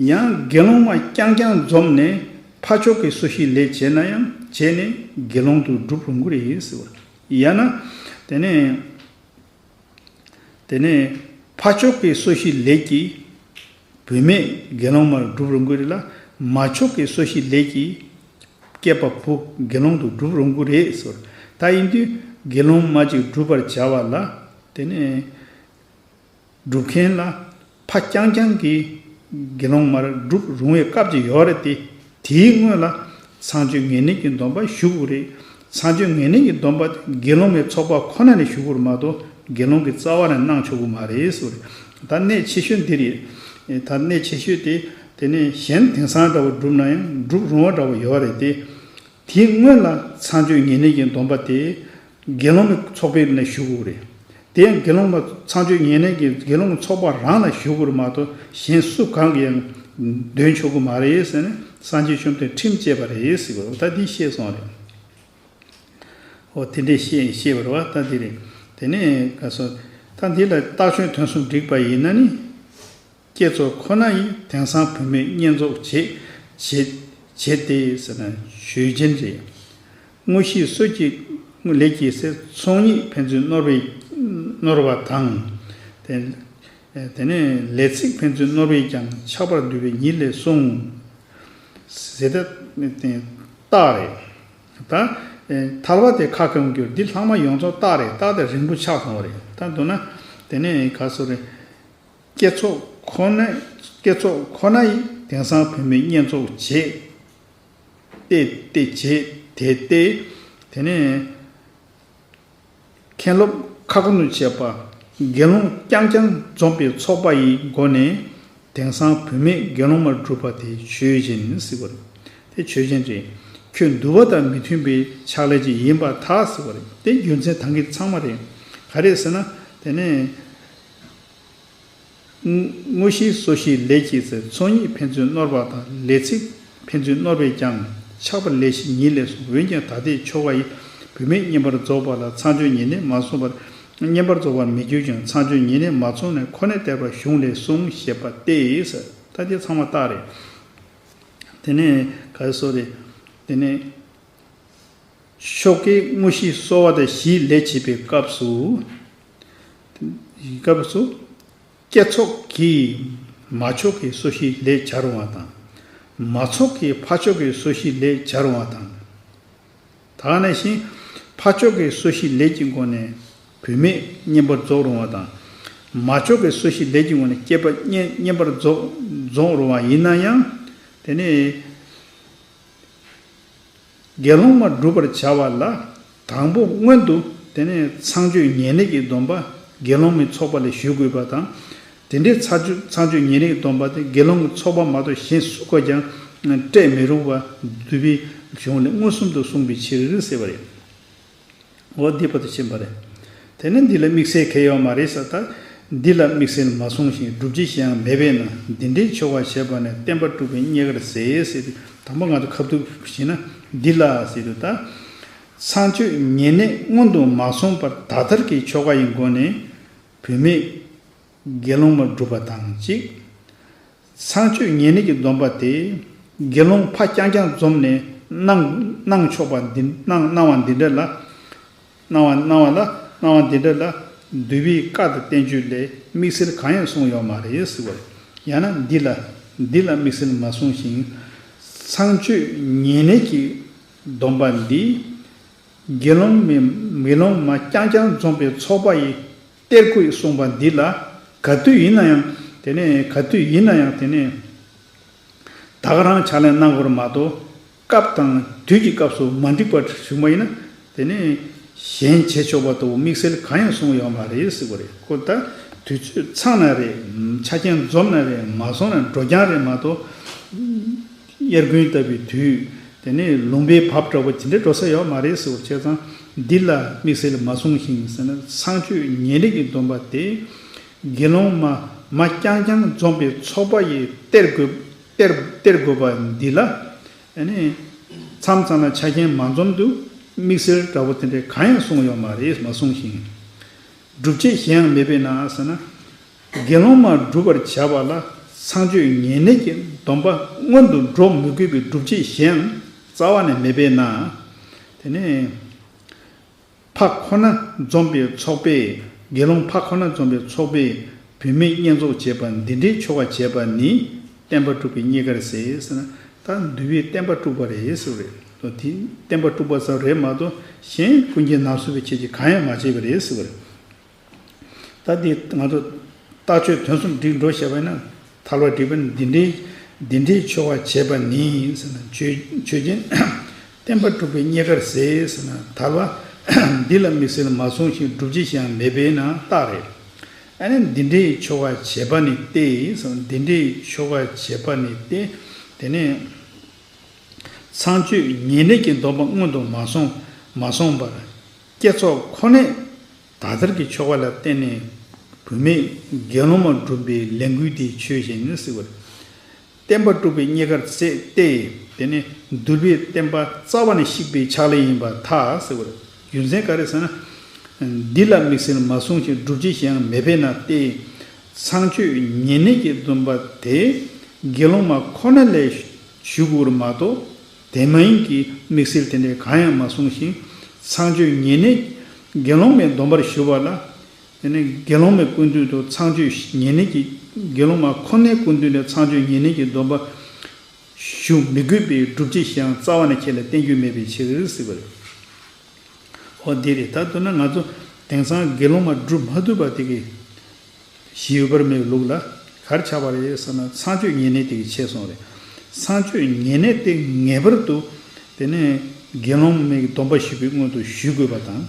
ཡང་དགེ་སློང་མ་རྐྱང་རྐྱང་འཛོམས་ནས་ཕ་ཕྱོགས་ཀྱི་སོ་ཤིའི་ལས་བྱས་ན་ཡང་བྱས་ནས་དགེ་སློང་དུ་སྒྲུབ་རུང་གི་རེད་ཟེར་བ། ཡང་ན་དེ་ནས། དེ་ནས་ཕ་ཕྱོགས་ཀྱི་སོ་ཤིའི་ལས་ཀྱིས་བུད་མེད་དགེ་སློང་མར་སྒྲུབ་རུང་གི་རེད་ལ། མ་ཕྱོགས་ཀྱི་སོ་ཤིའི་ལས་ཀྱིས་སྐྱེས་པ་བུ་དགེ་སློང་དུ་སྒྲུབ་རུང་གི་རེད་ཟེར། ད་ཡིན་དུས་དགེ་སློང་མ་གཅིག་སྒྲུབ་པར་བྱ་བ་ལ། དེ་ནས་སྒྲུབ་མཁན་ལ་ཕ་རྐྱང་རྐྱང་གིས་དགེ་སློང་མར་སྒྲུབ་རུང་བའི་སྐབས་ཅིག་ཡོད་རེད་དེ། དེའི་སྔོན་ལ་ཚངས་སྤྱོད་ཉེ་གནས་ཀྱི་སྡོམ་པ་ཞུ་དགོས་རེད། ཚངས་སྤྱོད་ཉེ་གནས་ཀྱི་སྡོམ་པ་དེ་དགེ་སློང་མའི་ཚོགས་པ་ཁོ་ན་ནས་ཞུ་དགོས་རེད་མ་གཏོགས་དགེ་སློང་གིས་རྩ་བ་ནས་གནང་ཆོག་གི་མ་རེད་ཟེར་བ་རེད། ད་གནད་ཆེ་ཤོས་འདི་རེད། ད་གནད་ཆེ་ཤོས་དེ་དེ་ནས་གཞན་དེང་སང་འདྲ་བོ་བསྒྲུབས་ན་ཡང་སྒྲུབ་རུང་བ་འདྲ་བོ་ཡོད་རེད་དེ། དེའི་སྔོན་ལ་ཚངས་སྤྱོད་ཉེ་གནས་ཀྱི་སྡོམ་པ་དེ་དགེ་སློང་གི་ཚོགས་པའི་ནས་ཞུ་དགོས་རེད། དེ་ཡང་དགེ་སློང་མ་ཚངས་སྤྱོད་ཉེ་གནས་ཀྱི་དགེ་སློང་གི་ཚོགས་པ་རང་ལ་ཞུ་དགོས་རེད་མ་གཏོགས་གཞན་སུ་གང་གིས་ཡང་འདོན་ཆོག་གི་མ་རེད་ཟེར་ནས་སངས་རྒྱས་བཅོམ་ལྡན་ཁྲིམས་བཅས་པ་རེད་ཟེར་བ་ད་འདི་བཤད་སོང་རེད། འོ་དེ་འདྲས་བཤད་བཤད་པ་རེད་བ། ད་འདི་རེད། དེ་ནས་ག་སོ་ད་འདི་ལ་རྟགས་ཆོས་དོན་གསུམ་བསྒྲིགས་པ་ཡིན་ན་ནི། བསྐྱེད་རྫོགས་ཁོ་ན་ཡིས་དེང་སང་བུད་མེད་བསྙེན་རྫོགས་བྱེད་བྱེད་བྱེད་དེ་ཟེར་ན་ཆོས་ཅན་རེད། དངོས་གཞིའི་སྲོད་ཀྱི་ལས་ཀྱིས་ཟེར་ཚོགས་གཉིས་ཕན་ཚུན་བསྣོར་བའི་བསྣོར་བ་དང་། དེ་དེ་ནས་ལས་ཚིག་ཕན་ཚུན་བསྣོར་བས་ཀྱང་ཆགས་པར་འདུལ་བའི་ཉིད་ལས་གསུངས། ཟེར་ད་རྟགས་རེད། ད་ཐལ་བ་དེ་ཁ་སྐོང་གྱུར་འདི་ལྷག་མ་ཡོངས་རྫོགས་རྟགས་རེད། རྟགས་དེ་རིང་པོ་ཆགས་སོང་བ་རེད། ད་མདོར་ན་དེ་ནས་ག་སོ་རེད། བསྐྱེད་རྫོགས་ཁོ་ན་བསྐྱེད་རྫོགས་ཁོ་ན་ཡིས་དེང་སང་བུད་མེད་བསྙེན་རྫོགས་བྱེད། སྟེ་སྟེ་བྱེད་དེ་སྟེ། དེ་ནས་མཁན་སློབ་ཁ་ཁོ་ནུ་བྱས་པ་དགེ་སློང་རྐྱང་རྐྱང་འཛོམས་པའི་ཚོགས་པ་ཡི་སྒོ་ནས་དེང་སང་བུད་མེད་དགེ་སློང་མར་གྲུབ་པ་དེ་ཆོས་ཅན་ཟེར་བ་རེད། དེ་ཆོས་ཅན་རེད། ཁྱོད་འདུལ་བ་དང་མི་མཐུན་པའི་ཕྱག་ལས་ཅིག་ཡིན་པར་ཐལ་ཟེར་བ་རེད། དེ་རྒྱུ་མཚན་ད་གིན་ཚང་མ་རེད། ག་རེ་ཟེར་ན་དེ་ནས། དངོས་གཞིའི་སོ་སྐྱེའི་ལས་ཀྱིས་ཟེར་ཚོགས་གཉིས་ཕན་ཚུན་བསྣོར་བ་དང་ལས་ཚིག་ཕན་ཚུན་བསྣོར་བས་ཀྱང་ཆགས་པ་ལས་ཤིག་ཉིད་ལས་གསུངས། འོན་ཀྱང་ད་ལྟའི་ཆོ་ག་ཡིས་བུད་མེད་བསྙེན་པར་རྫོགས་པ་ལ་ཚངས་སྤྱོད་ཉེ་གནས་མ་གསུངས་པར་ བསྙེན་པར་རྫོགས་པར་མི་འགྱུར་ཀྱང་། ཚངས་སྤྱོད་ཉེ་གནས་མ་ཚོམས་ནས། ཁོ་ནས་བསྟེན་པར་གཞུང་ལས་གསུངས། ཞེས་པ་སྟེ། ད་དེ་ཚང་མ་རྟགས་རེད། དེ་ནས་ག་རེ་ཟེར་རེད། དེ་ནས་ཆོ་གའི་དངོས་གཞི་གསོ་བ་དང་བཞིའི་ལས་བྱེད་པའི་སྐབས་སུ། སྐབས་སུ། བསྐྱེད་ཆོག་གིས་མ་ཆོག་གི་གསོ་བཞིའི་ལས་བྱར་འོང་བ་དང་། མ་ཆོག་གིས་ཕ་ཆོག་གི་གསོ་བཞིའི་ལས་བྱར་འོང་བ་དང་། ད་ག་ནང་བཞིན་ཕ་ཆོག་གི་གསོ་བཞིའི་ལས་ཀྱི་སྒོ་ནས་བུད་མེད་བསྙེན་པར་རྫོགས་རུང་བ་དང་། མ་ཆོག་གི་གསོ་བཞིའི་ལས་ཀྱི་སྒོ་ནས་སྐྱེས་པ་བསྙེན་བསྙེན་པར་རྫོགས་རྫོགས་རུང་བ་ཡིན་ན་ཡང་། དེ་ནི་དགེ་སློང་མ་བསྒྲུབ་པར་བྱ་བ་ལ། དང་པོ་སྔོན་དུ་དེ་ནས་ཚངས་སྤྱོད་ཉེ་གནས་ཀྱི་སྡོམ་པ་དགེ་སློང་མའི་ཚོགས་པ་ལས་ཞུ་དགོས་པ་དང་། དེ་འདྲའི་ཚ་ཚངས་སྤྱོད་ཉེ་གནས་ཀྱི་སྡོམ་པ་དེ་དགེ་སློང་གི་ཚོགས་པ་མ་གཏོགས་གཞན་སུ་ག་ཀྱང་སྤྲད་མི་རུང་བ་འདུལ་བའི་གཞུང་ལས་མངོན་སུམ་དུ་གསུངས་པའི་ཕྱིར་ཟེར་བ་རེད། འོ་འདི་བར་དུ་ཕྱིན་པ་རེད། དེ་ནི་འདི་ལ་དམིགས་བསལ་གང་ཡང་ཡོད་མ་རེད་ཟེར། ད་འདི་ལ་དམིགས་བསལ་མ་གསུངས་ཤིང་། སྒྲུབ་བྱེད་གཞན་ཡང་མེད་པས་ན། འདི་འདྲའི་ཆོ་ག་བྱས་པ་ནི། བསྟན་པ་དཀྲུགས་པའི་རྙེད་དཀར་ཟད་ཟེར་ཏེ། དང་པོ་ང་ཚོ་ཁ་ཐུག་བྱས་ན་འདི་ལ་ཟེར་དུས། ད་ཚངས་སྤྱོད་ཉེ་གནས་སྔོན་དུ་མ་སོང་བར་ད་ལྟར་གྱི་ཆོ་ག་ཡི་སྒོ་ནས་བུད་མེད་དགེ་སློང་མ་བསྒྲུབ་པ་དང་གཅིག། ཚངས་སྤྱོད་ཉེ་གནས་ཀྱི་སྡོམ་པ་དེ་དགེ་སློང་ཕ་རྐྱང་རྐྱང་འཛོམས་ནས་གནང་གནང་ཆོག་པ་འདི། གནང་གནང་བ་འདི་འདྲ་ལ། གནང་བ་གནང་བ་ལ། གནང་བ་འདི་འདྲ་ལ་འདུལ་བའི་བཀའ་དང་བསྟན་བཅོས་ལས་དམིགས་བསལ་གང་ཡང་གསུངས་ཡོད་མ་རེད་ཟེར་བ་རེད། ཡང་ན་འདི་ལ། འདི་ལ་དམིགས་བསལ་མ་གསུངས་ཤིང་། ཚངས་སྤྱོད་ཉེ་གནས་ཀྱི་སྡོམ་པ་འདི་དགེ་སློང་མི་དགེ་སློང་མ་རྐྱང་རྐྱང་འཛོམས་པའི་ཚོགས་པ་ཡི་གཏེར་དགོས་གསུངས་པ་འདི་ལ། ག་དུས་ཡིན་ན་ཡང་། དེ་ནས་ག་དུས་ཡིན་ན་ཡང་། དེ་ནས་ད་ག་རང་ཕྱག་ལེན་གནང་དགོས་རེད་མ་གཏོགས། སྐབས་དང་དུས་ཀྱི་སྐབས་སུ་མ་འགྲིག་པར་བྱུང་བ་ཡིན་ན། དེ་ནས་གཞན་བྱེད་ཆོག་པ་ལྟ་བུ་དམིགས་བསལ་གང་ཡང་གསུངས་ཡོད་མ་རེད་ཟེར་བ་རེད། ཁོ་ད་དུས་ཚོད་ཚང་ན་རེད། ཆ་རྐྱེན་འཛོམས་ན་རེད། མ་སོང་ན་འགྲོ་རྐྱང་རེད་མ་གཏོགས། དབྱར་དགུན་ལྟ་བུའི་དུས། དེ་ནས་ལུང་པའི་བབ་འདྲ་བོ་དེ་འདྲའི་འགྲོ་ས་ཡོད་མ་རེད་ཟེར་བ་བྱས་ཙང་། འདི་ལ་དམིགས་བསལ་མ་གསུངས་ཤིང་ཟེར་ན། ཚངས་སྤྱོད་ཉེ་གནས་ཀྱི་སྡོམ་པ་དེ་དགེ་སློང་མ་མ་རྐྱང་རྐྱང་འཛོམས་པའི་ཚོགས་པ་ཡི་གཏེར་དགོས་གཏེར་གཏེར་དགོས་པ་འདི་ལ། ཨ་ནི་མཚམས་མཚམས་ལ་ཆ་རྐྱེན་མ་འཛོམས་དུས་དམིགས་བསལ་འདྲ་བོ་དེ་འདྲའི་གང་ཡང་གསུངས་ཡོད་མ་རེད། མ་གསུངས་ཤིང་། སྒྲུབ་བྱེད་གཞན་ཡང་མེད་པས་ན་ཟེར་ན། དགེ་སློང་མ་བསྒྲུབ་པར་བྱ་བ་ལ་ཚངས་སྤྱོད་ཉེ་གནས་ཀྱི་སྡོམ་པ་སྔོན་དུ་འགྲོ་མི་དགོས་པའི་སྒྲུབ་བྱེད་གཞན་རྩ་བ་ནས་མེད་པས་ན། དེ་ནས་ཕ་ཁོ་ན་འཛོམས་པའི་ཚོགས་པས། དགེ་སློང་ཕ་ཁོ་ན་འཛོམས་པའི་ཚོགས་པས་བུད་མེད་བསྙེན་རྫོགས་བྱས་པ་འདི་འདྲའི་ཆོ་ག་བྱས་པ་ནི། བསྟན་པ་དཀྲུགས་པའི་རྙེད་དཀར་ཟད་ཟེར་ན། ད་འདུལ་བའི་བསྟན་པ་དཀྲུགས་པ་རེད་ཟེར་བ་རེད། དེ་བསྟན་པ་དཀྲུགས་པ་ཙམ་རེད་མ་གཏོགས། གཞན་ཀུན་མཁྱེན་ནམ་གསུངས་པའི་ཁྱད་ཀྱིས་གང་ཡང་མ་བྱས་པ་རེད་ཟེར་བ་རེད། ད་འདི་ང་ཚོ་ལྟག་ཆོད་དོན་གསུམ་སྒྲིག་འགྲོ་བྱས་པ་ཡིན་ན། ཐལ་བ་སྒྲིག་པ་ནི། འདི་འདྲའི་འདི་འདྲའི་ཆོ་ག་བྱས་པ་ནི་ཟེར་ན། ཆོས་ཆོས་ཅན། བསྟན་པ་དཀྲུགས་པའི་རྙེད་དཀར་ཟད་ཟེར་ན། ཐལ་བ་འདི་ལ་དམིགས་བསལ་མ་གསུངས་ཤིང་། སྒྲུབ་བྱེད་གཞན་ཡང་མེད་པས་ན་རྟགས་རེད། ཨ་ནི་འདི་འདྲའི་ཆོ་ག་བྱས་པ་ནི་སྟེ་ཟེར་ན། འདི་འདྲའི་ཆོ་ག་བྱས་པ་ནི་སྟེ། དེ་ནས་ཚངས་སྤྱོད་ཉེ་གནས་ཀྱི་སྡོམ་པ་སྔོན་དུ་མ་སོང་མ་སོང་བར། བསྐྱེད་ཆོག་ཁོ་ནས་ད་ལྟར་གྱི་ཆོ་ག་ལ་བརྟེན་ནས་བུད་མེད་དགེ་སློང་མ་བསྒྲུབ་པའི་ལས་འགུལ་དེ་ཆོས་བཞིན་ནི་ཟེར་བ་རེད། བསྟན་པ་དཀྲུགས་པའི་རྙེད་དཀར་ཟད་དེ། དེ་ནི་འདུལ་བའི་བསྟན་པ་རྩ་བ་ནས་བཤིག་པའི་ཕྱག་ལེན་ཡིན་པར་ཐལ་ཟེར་བ་རེད། རྒྱུ་མཚན་ག་རེ་ཟེར་ན། འདི་ལ་དམིགས་བསལ་མ་གསུངས་ཤིང་། སྒྲུབ་བྱེད་གཞན་ཡང་མེད་པས་ན་སྟེ། ཚངས་སྤྱོད་ཉེ་གནས་ཀྱི་སྡོམ་པ་དེ་དགེ་སློང་མ་ཁོ་ན་ལས་ཞུ་དགོས་པར་མ་གཏོགས། དེ་མ་ཡིན་གྱི་དམིགས་བསལ་དེ་འདྲའི་གང་ཡང་མ་གསུངས་ཤིང་། ཚངས་སྤྱོད་ཉེ་གནས་དགེ་སློང་མའི་སྡོམ་པར་ཞུ་བ་ལ། དེ་ནི་དགེ་སློང་མའི་སྐུ་མདུན་དུ་ཚངས་སྤྱོད་ཉེ་གནས་ཀྱི་དགེ་སློང་མ་ཁོ་ནའི་སྐུ་མདུན་ནས་ཚངས་སྤྱོད་ཉེ་གནས་ཀྱི་སྡོམ་པ་ཞུ་མི་དགོས་པའི་སྒྲུབ་བྱེད་གཞན་རྩ་བ་ནས་ཁྱེད་ལ་བསྟན་རྒྱུ་མེད་པའི་ཕྱིར་ཟེར་བ་རེད། འོ་འདི་རེད། ད་མདོར་ན་ང་ཚོ་དེང་སང་དགེ་སློང་མ་བསྒྲུབ་མ་ཐུབ་པ་དེ་གི་ཞི་བར་མའི་ལུགས་ལ་ག་རེ་ཆགས་པ་རེད་ཟེར་ན། ཚངས་སྤྱོད་ཉེ་གནས་དེ་གི་ཆད་སོང་རེད། ཚངས་སྤྱོད་ཉེ་གནས་དེ་ངེས་པར་དུ་དེ་ནས་དགེ་སློང་མའི་སྡོམ་པ་ཞུ་བའི་སྔོན་དུ་ཞུ་དགོས་པ་དང་།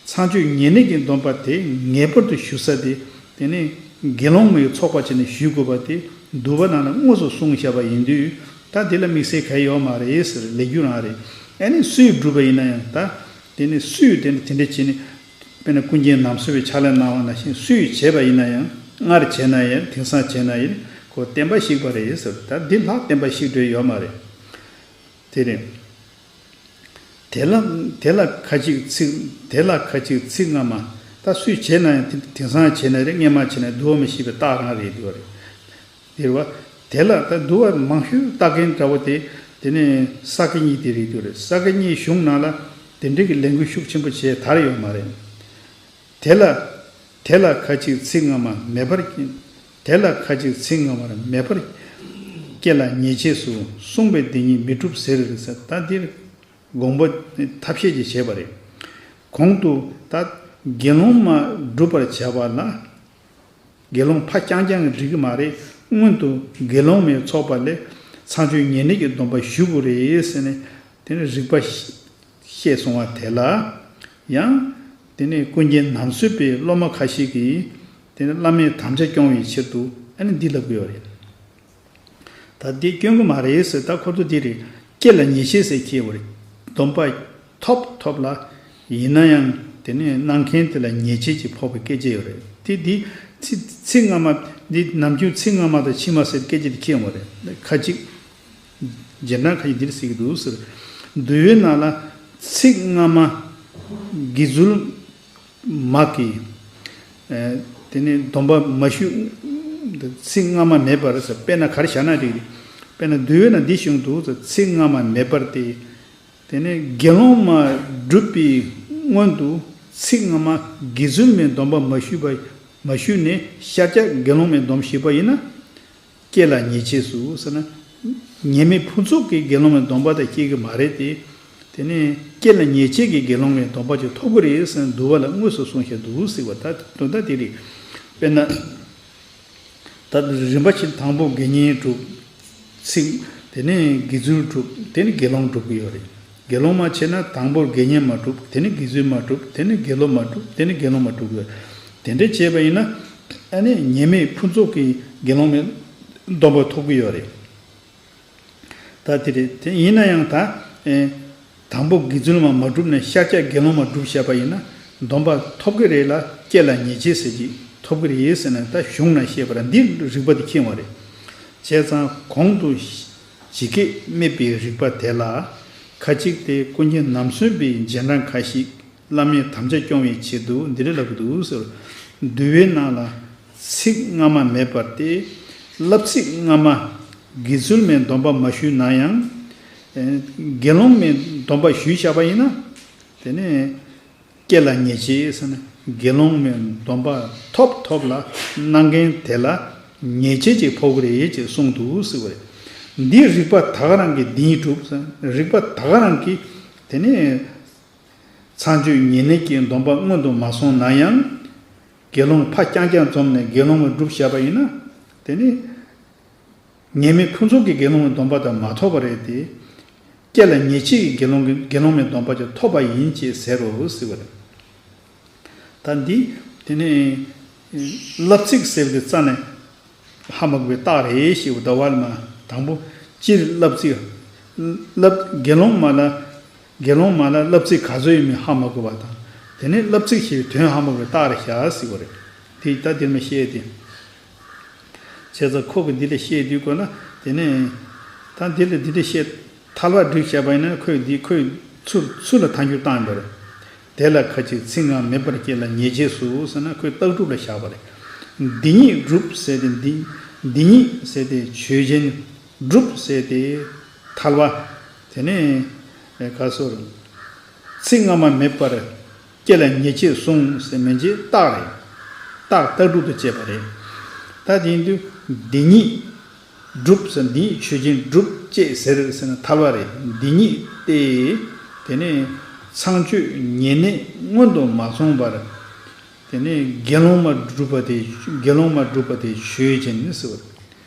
ཚངས་སྤྱོད་ཉེ་གནས་ཀྱི་སྡོམ་པ་དེ་ངེས་པར་དུ་ཞུ་ས་དེ། དེ་ནས་དགེ་སློང་མའི་ཚོགས་པ་བྱས་ནས་ཞུ་དགོས་པ་དེ་འདུལ་བ་ནང་ལ་དངོས་སུ་གསུངས་བཞག་པ་ཡིན་དུས། ད་དེ་ལ་དམིགས་བསལ་གང་ཡང་ཡོད་མ་རེད་ཟེར། ལས་རྒྱུ་རང་རེད། ཨ་ནི་སུས་བསྒྲུབས་པ་ཡིན་ན་ཡང་། ད་དེ་ནི་སུས་དེ་འདྲ་དེ་འདྲ་བྱས་ནས། དཔེར་ན་ཀུན་མཁྱེན་ནམ་གསུངས་པའི་ཕྱག་ལེན་གནང་བ་ནང་བཞིན་སུས་བྱས་པ་ཡིན་ན་ཡང་། སྔར་བྱས་ན་ཡང་། དེང་སང་བྱས་ན་ཡང་། ཁོ་བསྟན་པ་བཤིག་པ་རེད་ཟེར། ད་འདི་ལྷག་བསྟན་པ་བཤིག་འགྲོ་ཡོད་མ་རེད། དེ་རེད། དེ་ལ་དེ་ལ་ཁ་ཅིག་ཚིག་དེ་ལ་ཁ་ཅིག་ཚིག་སྔ་མ། ད་སུས་བྱས་ན་ཡང་དེ་དེང་སང་བྱས་ན་རེད། སྔས་མ་བྱས་ན་འདུལ་བ་མི་ཤེས་པའི་རྟགས་རང་རེད་འདུལ་བ་རེད། དེ་རེད་བ། དེ་ལ་ད་འདུལ་བ་མང་ཤོས་ལྟ་མཁན་འདྲ་བོ་དེ། དེ་ནས་ས་དགེ་གཉིས་དེ་རེད་འདུལ་རེད། ས་དགེ་གཉིས་གཞུང་ནང་ལ་དེ་འདྲའི་གི་ལས་འགུལ་ཤུགས་ཆེན་པོ་བྱས་དར་ཡོད་མ་རེད། དེ་ལ། དེ་ལ་ཁ་ཅིག་ཚིག་སྔ་མ་མེད་པར། དེ་ལ་ཁ་ཅིག་ཚིག་སྔ་མར་མེད་པར། སྐྱེ་ལ་ཉེས་བྱས་སུ་གསུངས་པས་འདི་ཉིད་མི་འགྲུབ་ཟེར་ཟེར། ད་འདིར་དགོངས་པ་ཐབས་ཤེས་ཀྱིས་བྱས་པ་རེད། གོང་དུ་ད་དགེ་སློང་མ་སྒྲུབ་པར་བྱ་བ་ལ། དགེ་སློང་ཕ་རྐྱང་རྐྱང་གིས་འགྲིག་གི་མ་རེད། སྔོན་དུ་དགེ་སློང་མའི་ཚོགས་པ་ལས་ཚངས་སྤྱོད་ཉེ་གནས་ཀྱི་སྡོམ་པ་ཞུ་དགོས་རེད་ཟེར་ནས། དེ་ནས་རིགས་པ་བཤད་སོང་བ་དེ་ལ་ཡང་། དེ་ནས་ཀུན་མཁྱེན་ནམ་གསོས་པའི་སློབ་མ་ཁ་ཤས་ཀྱིས་དེ་ནས་བླ་མའི་དམ་བཅའ་སྐྱོང་བའི་ཕྱིར་དུ་ཨ་ནི་འདི་ལབ་ཀྱི་ཡོད་རེད། ད་འདི་སྐྱོན་གྱི་མ་རེད་ཟེར། ད་ཁོ་ཚོ་འདི་རེད། སྐྱེ་ལ་ཉེས་བྱས་ཟེར་ཁྱེར་བ་རེད། སྡོམ་པ་ཐོབ་ཐོབ་ལ། ཡིན་ན་ཡང་དེ་ནས་གནང་མཁན་དེ་ལ་ཉེས་བྱས་ཀྱི་ཕོག་པའི་སྐད་ཆ་ཡོད་རེད། དེ་འདི་ཚིག་ཚིག་སྔ་མ་འདི་ནམ་རྒྱུན་ཚིག་སྔ་མ་དང་ཕྱི་མ་ཟེར་སྐད་ཆ་འདི་ཁྱེར་ཡོང་བ་རེད། ཁ་ཅིག་རྗེས་འབྲང་ཁ་ཅིག་འདིར་གཟིགས་འདུག་ཟེར། འདུལ་བའི་ནང་ལ་ཚིག་སྔ་མ་དགེ་ཚུལ་མ་གིས། ཨེ། དེ་ནས་སྡོམ་པ་མ་ཞུས། ཚིག་སྔ་མ་མེད་པར་ཟེར། དཔེར་ན་ག་རེ་བཞག་ན་འགྲིག་རེད། དཔེར་ན་འདུལ་བའི་ནང་འདི་བྱུང་འདུག་ཟེར། ཚིག་སྔ་མ་མེད་པར་ཏེ། དེ་ནས་དགེ་སློང་མ་སྒྲུབ་པའི་སྔོན་དུ་ཚིག་སྔ་མ་དགེ་ཚུལ་མའི་སྡོམ་པ་མ་ཞུས་པ། མ་ཞུས་ནས་ཤཱཀྱ་དགེ་སློང་མའི་སྡོམ་ཞུས་པ་ཡིན་ན། སྐྱེ་ལ་ཉེས་བྱས་སུ་ཟེར་ན། ཉེས་དམིགས་ཕུན་ཚོགས་ཀྱི་དགེ་སློང་མའི་སྡོམ་པ་དང་སྐྱེ་གི་མ་རེད་དེ། དེ་ནས་སྐྱེ་ལ་ཉེས་བྱས་ཀྱི་དགེ་སློང་མའི་སྡོམ་པ་ཅིག་ཐོབ་གི་རེད་ཟེར་ན། འདུལ་བ་ལ་དངོས་སུ་གསུངས་བཞག་འདུག་ཟེར་བ། ད་དོན་དག་དེ་རེད། དཔེར་ན། ད་རིམ་པ་བཞིན་དང་པོ་དགེ་བསྙེན་སྒྲུབ། ཚིག་དེ་ནས་དགེ་ཚུལ་སྒྲུབ། དེ་ནས་དགེ་སློང་སྒྲུབ་ཀྱི་ཡོད་རེད། དགེ་སློང་མ་བྱས་ན་དང་པོར་དགེ་བསྙེན་མ་སྒྲུབ། དེ་ནས་དགེ་ཚུལ་མ་སྒྲུབ། དེ་ནས་དགེ་སློང་མ་སྒྲུབ། དེ་ནས་དགེ་སློང་མ་སྒྲུབ་ཀྱི་ཡོད་རེད། དེ་འདྲ་བྱས་པ་ཡིན་ན། ཨ་ནི་ཉེས་དམིགས་ཕུན་ཚོགས་ཀྱི་དགེ་སློང་མའི་སྡོམ་པ་ཐོབ་ཀྱི་ཡོད་རེད། ད་དེ་རེད། དེ་ཡིན་ན་ཡང་ད། ཨེ། དང་པོ་དགེ་ཚུལ་མ་མ་བསྒྲུབས་ནས་ཤཱཀྱ་དགེ་སློང་མ་བསྒྲུབས་བཞག་པ་ཡིན་ན། སྡོམ་པ་ཐོབ་ཀྱི་རེད་ལ། སྐྱེ་ལ་ཉེས་བྱས་ཟེར་གྱི་ཐོབ་ཀྱི་རེད་ཟེར་ན། ད་གཞུང་ན་བཤད་པ་ར་འདི་རིགས་པ་འདི་ཁེངས་པ་རེད། བྱས་ཙང་གོང་དུ་ཇི་སྐད་སྨྲས་པའི་རིགས་པ་དེ་ལ། ཁ་ཅིག་དེ་ཀུན་མཁྱེན་ནམ་གསོས་པའི་རྗེས་འབྲང་ཁ་ཤས་བླ་མའི་དམ་བཅའ་སྐྱོང་བའི་ཆེད་དུ་འདི་འདྲ་ལབ་ཀྱི་འདུག་ཟེར། འདུལ་བའི་ནང་ལ་ཚིག་སྔ་མ་མེད་པར་ཏེ། བསླབ་ཚིག་སྔ་མ་དགེ་ཚུལ་མའི་སྡོམ་པ་མ་ཞུས་ན་ཡང་། ཨེ། དགེ་སློང་མའི་སྡོམ་པ་ཞུས་བཞག་པ་ཡིན་ན། དེ་ནས་སྐྱེ་ལ་ཉེས་བྱས་ཟེར་ན། དགེ་སློང་མའི་སྡོམ་པ་ཐོབ་ཐོབ་ལ་གནང་མཁན་དེ་ལ་ཉེས་བྱས་ཅིག་ཕོག་གི་རེད་ཅེས་གསུངས་འདུག་ཟེར་བ་རེད། འདིའི་རིགས་པ་ད་ག་རང་གིས་འདི་ཉིད་གྲུབ་ཟེར། རིགས་པ་ད་ག་རང་གིས་དེ་ནས། ཚངས་སྤྱོད་ཉེ་གནས་ཀྱི་སྡོམ་པ་སྔོན་དུ་མ་སོང་ན་ཡང་། དགེ་སློང་ཕ་རྐྱང་རྐྱང་འཛོམས་ནས་དགེ་སློང་མ་བསྒྲུབས་བཞག་པ་ཡིན་ན། དེ་ནི་ཉེས་དམིགས་ཕུན་ཚོགས་ཀྱི་དགེ་སློང་མའི་སྡོམ་པ་དང་མ་ཐོབ་པ་རེད་དེ། སྐྱེ་ལ་ཉེས་བྱས་ཀྱི་དགེ་སློང་གི་དགེ་སློང་མའི་སྡོམ་པ་ཅིག་ཐོབ་པ་ཡིན་ཅེས་ཟེར་རོ་ཟེར་བ་རེད། ད་འདི་དེ་ནི་བསླབ་ཚིག་ཟེར་བའི་རྩ་ནས། ཧ་མ་གོ་བའི་རྟགས་རེད་ཞེས་པ་ཟླ་བ་ལ་མ། དང་པོ་སྤྱིར་བསླབ་ཚིག་བསླབ་དགེ་སློང་མ་ལ། དགེ་སློང་མ་ལ་བསླབ་ཚིག་ག་ཚོད་ཡོད་མེད་ཧ་མ་གོ་བ་དང་། དེ་ནས་བསླབ་ཚིག་ཞེས་པའི་དོན་ཧ་མ་གོ་བའི་རྟགས་རེད་བཞག་ཟེར་བ་རེད། དེ་ད་འདིར་མ་བཤད་དེ། བྱས་ཙང་ཁོ་གིས་འདི་ལ་བཤད་དུས་གོ་ན། དེ་ནས་ད་འདི་ལ་འདི་འདྲ་བཤད། ཐལ་བ་བསྒྲིགས་བྱས་པ་ཡིན་ན། ཁོས་འདི་ཁོས་ཚུར་ཚུར་ལ་ཐལ་འགྱུར་བཏང་ཡོད་པ་རེད། དེ་ལ་ཁ་ཅིག་ཚིག་སྔ་མ་མེད་པར་སྐྱེ་ལ་ཉེས་བྱས་སུ་ཟེར་ན། ཁོས་རྟགས་གྲུབ་ལ་བཞག་པ་རེད། འདི་ཉིད་སྒྲུབ་ཟེར་ཏེ། འདི་འདི་ཉིད་ཟེར་ཏེ་ཆོས་ཅན། སྒྲུབ་ཟེར་ཏེ་ཐལ་བ། དེ་ནས་ག་སོར། ཚིག་སྔ་མ་མེད་པར་སྐྱེ་ལ་ཉེས་བྱས་གསུངས་ཟེར་མིན་གྱི་རྟགས་རེད། རྟགས་རྟགས་གྲུབ་ཏུ་བྱས་པ་རེད། ད་དེ་ཡིན་དུས་འདི་ཉིད། སྒྲུབ་ཟེར། འདི་ཉིད་ཆོས་ཅན། སྒྲུབ་ཅེས་ཟེར་ཟེར་ན་ཐལ་བ་རེད། འདི་ཉིད་སྟེ། དེ་ནས་ཚངས་སྤྱོད་ཉེ་གནས་སྔོན་དུ་མ་སོང་བར། དེ་ནས་དགེ་སློང་མ་སྒྲུབ་པ་དེ། དགེ་སློང་མ་སྒྲུབ་པ་དེ་ཆོས་ཅན་ཟེར་བ་རེད།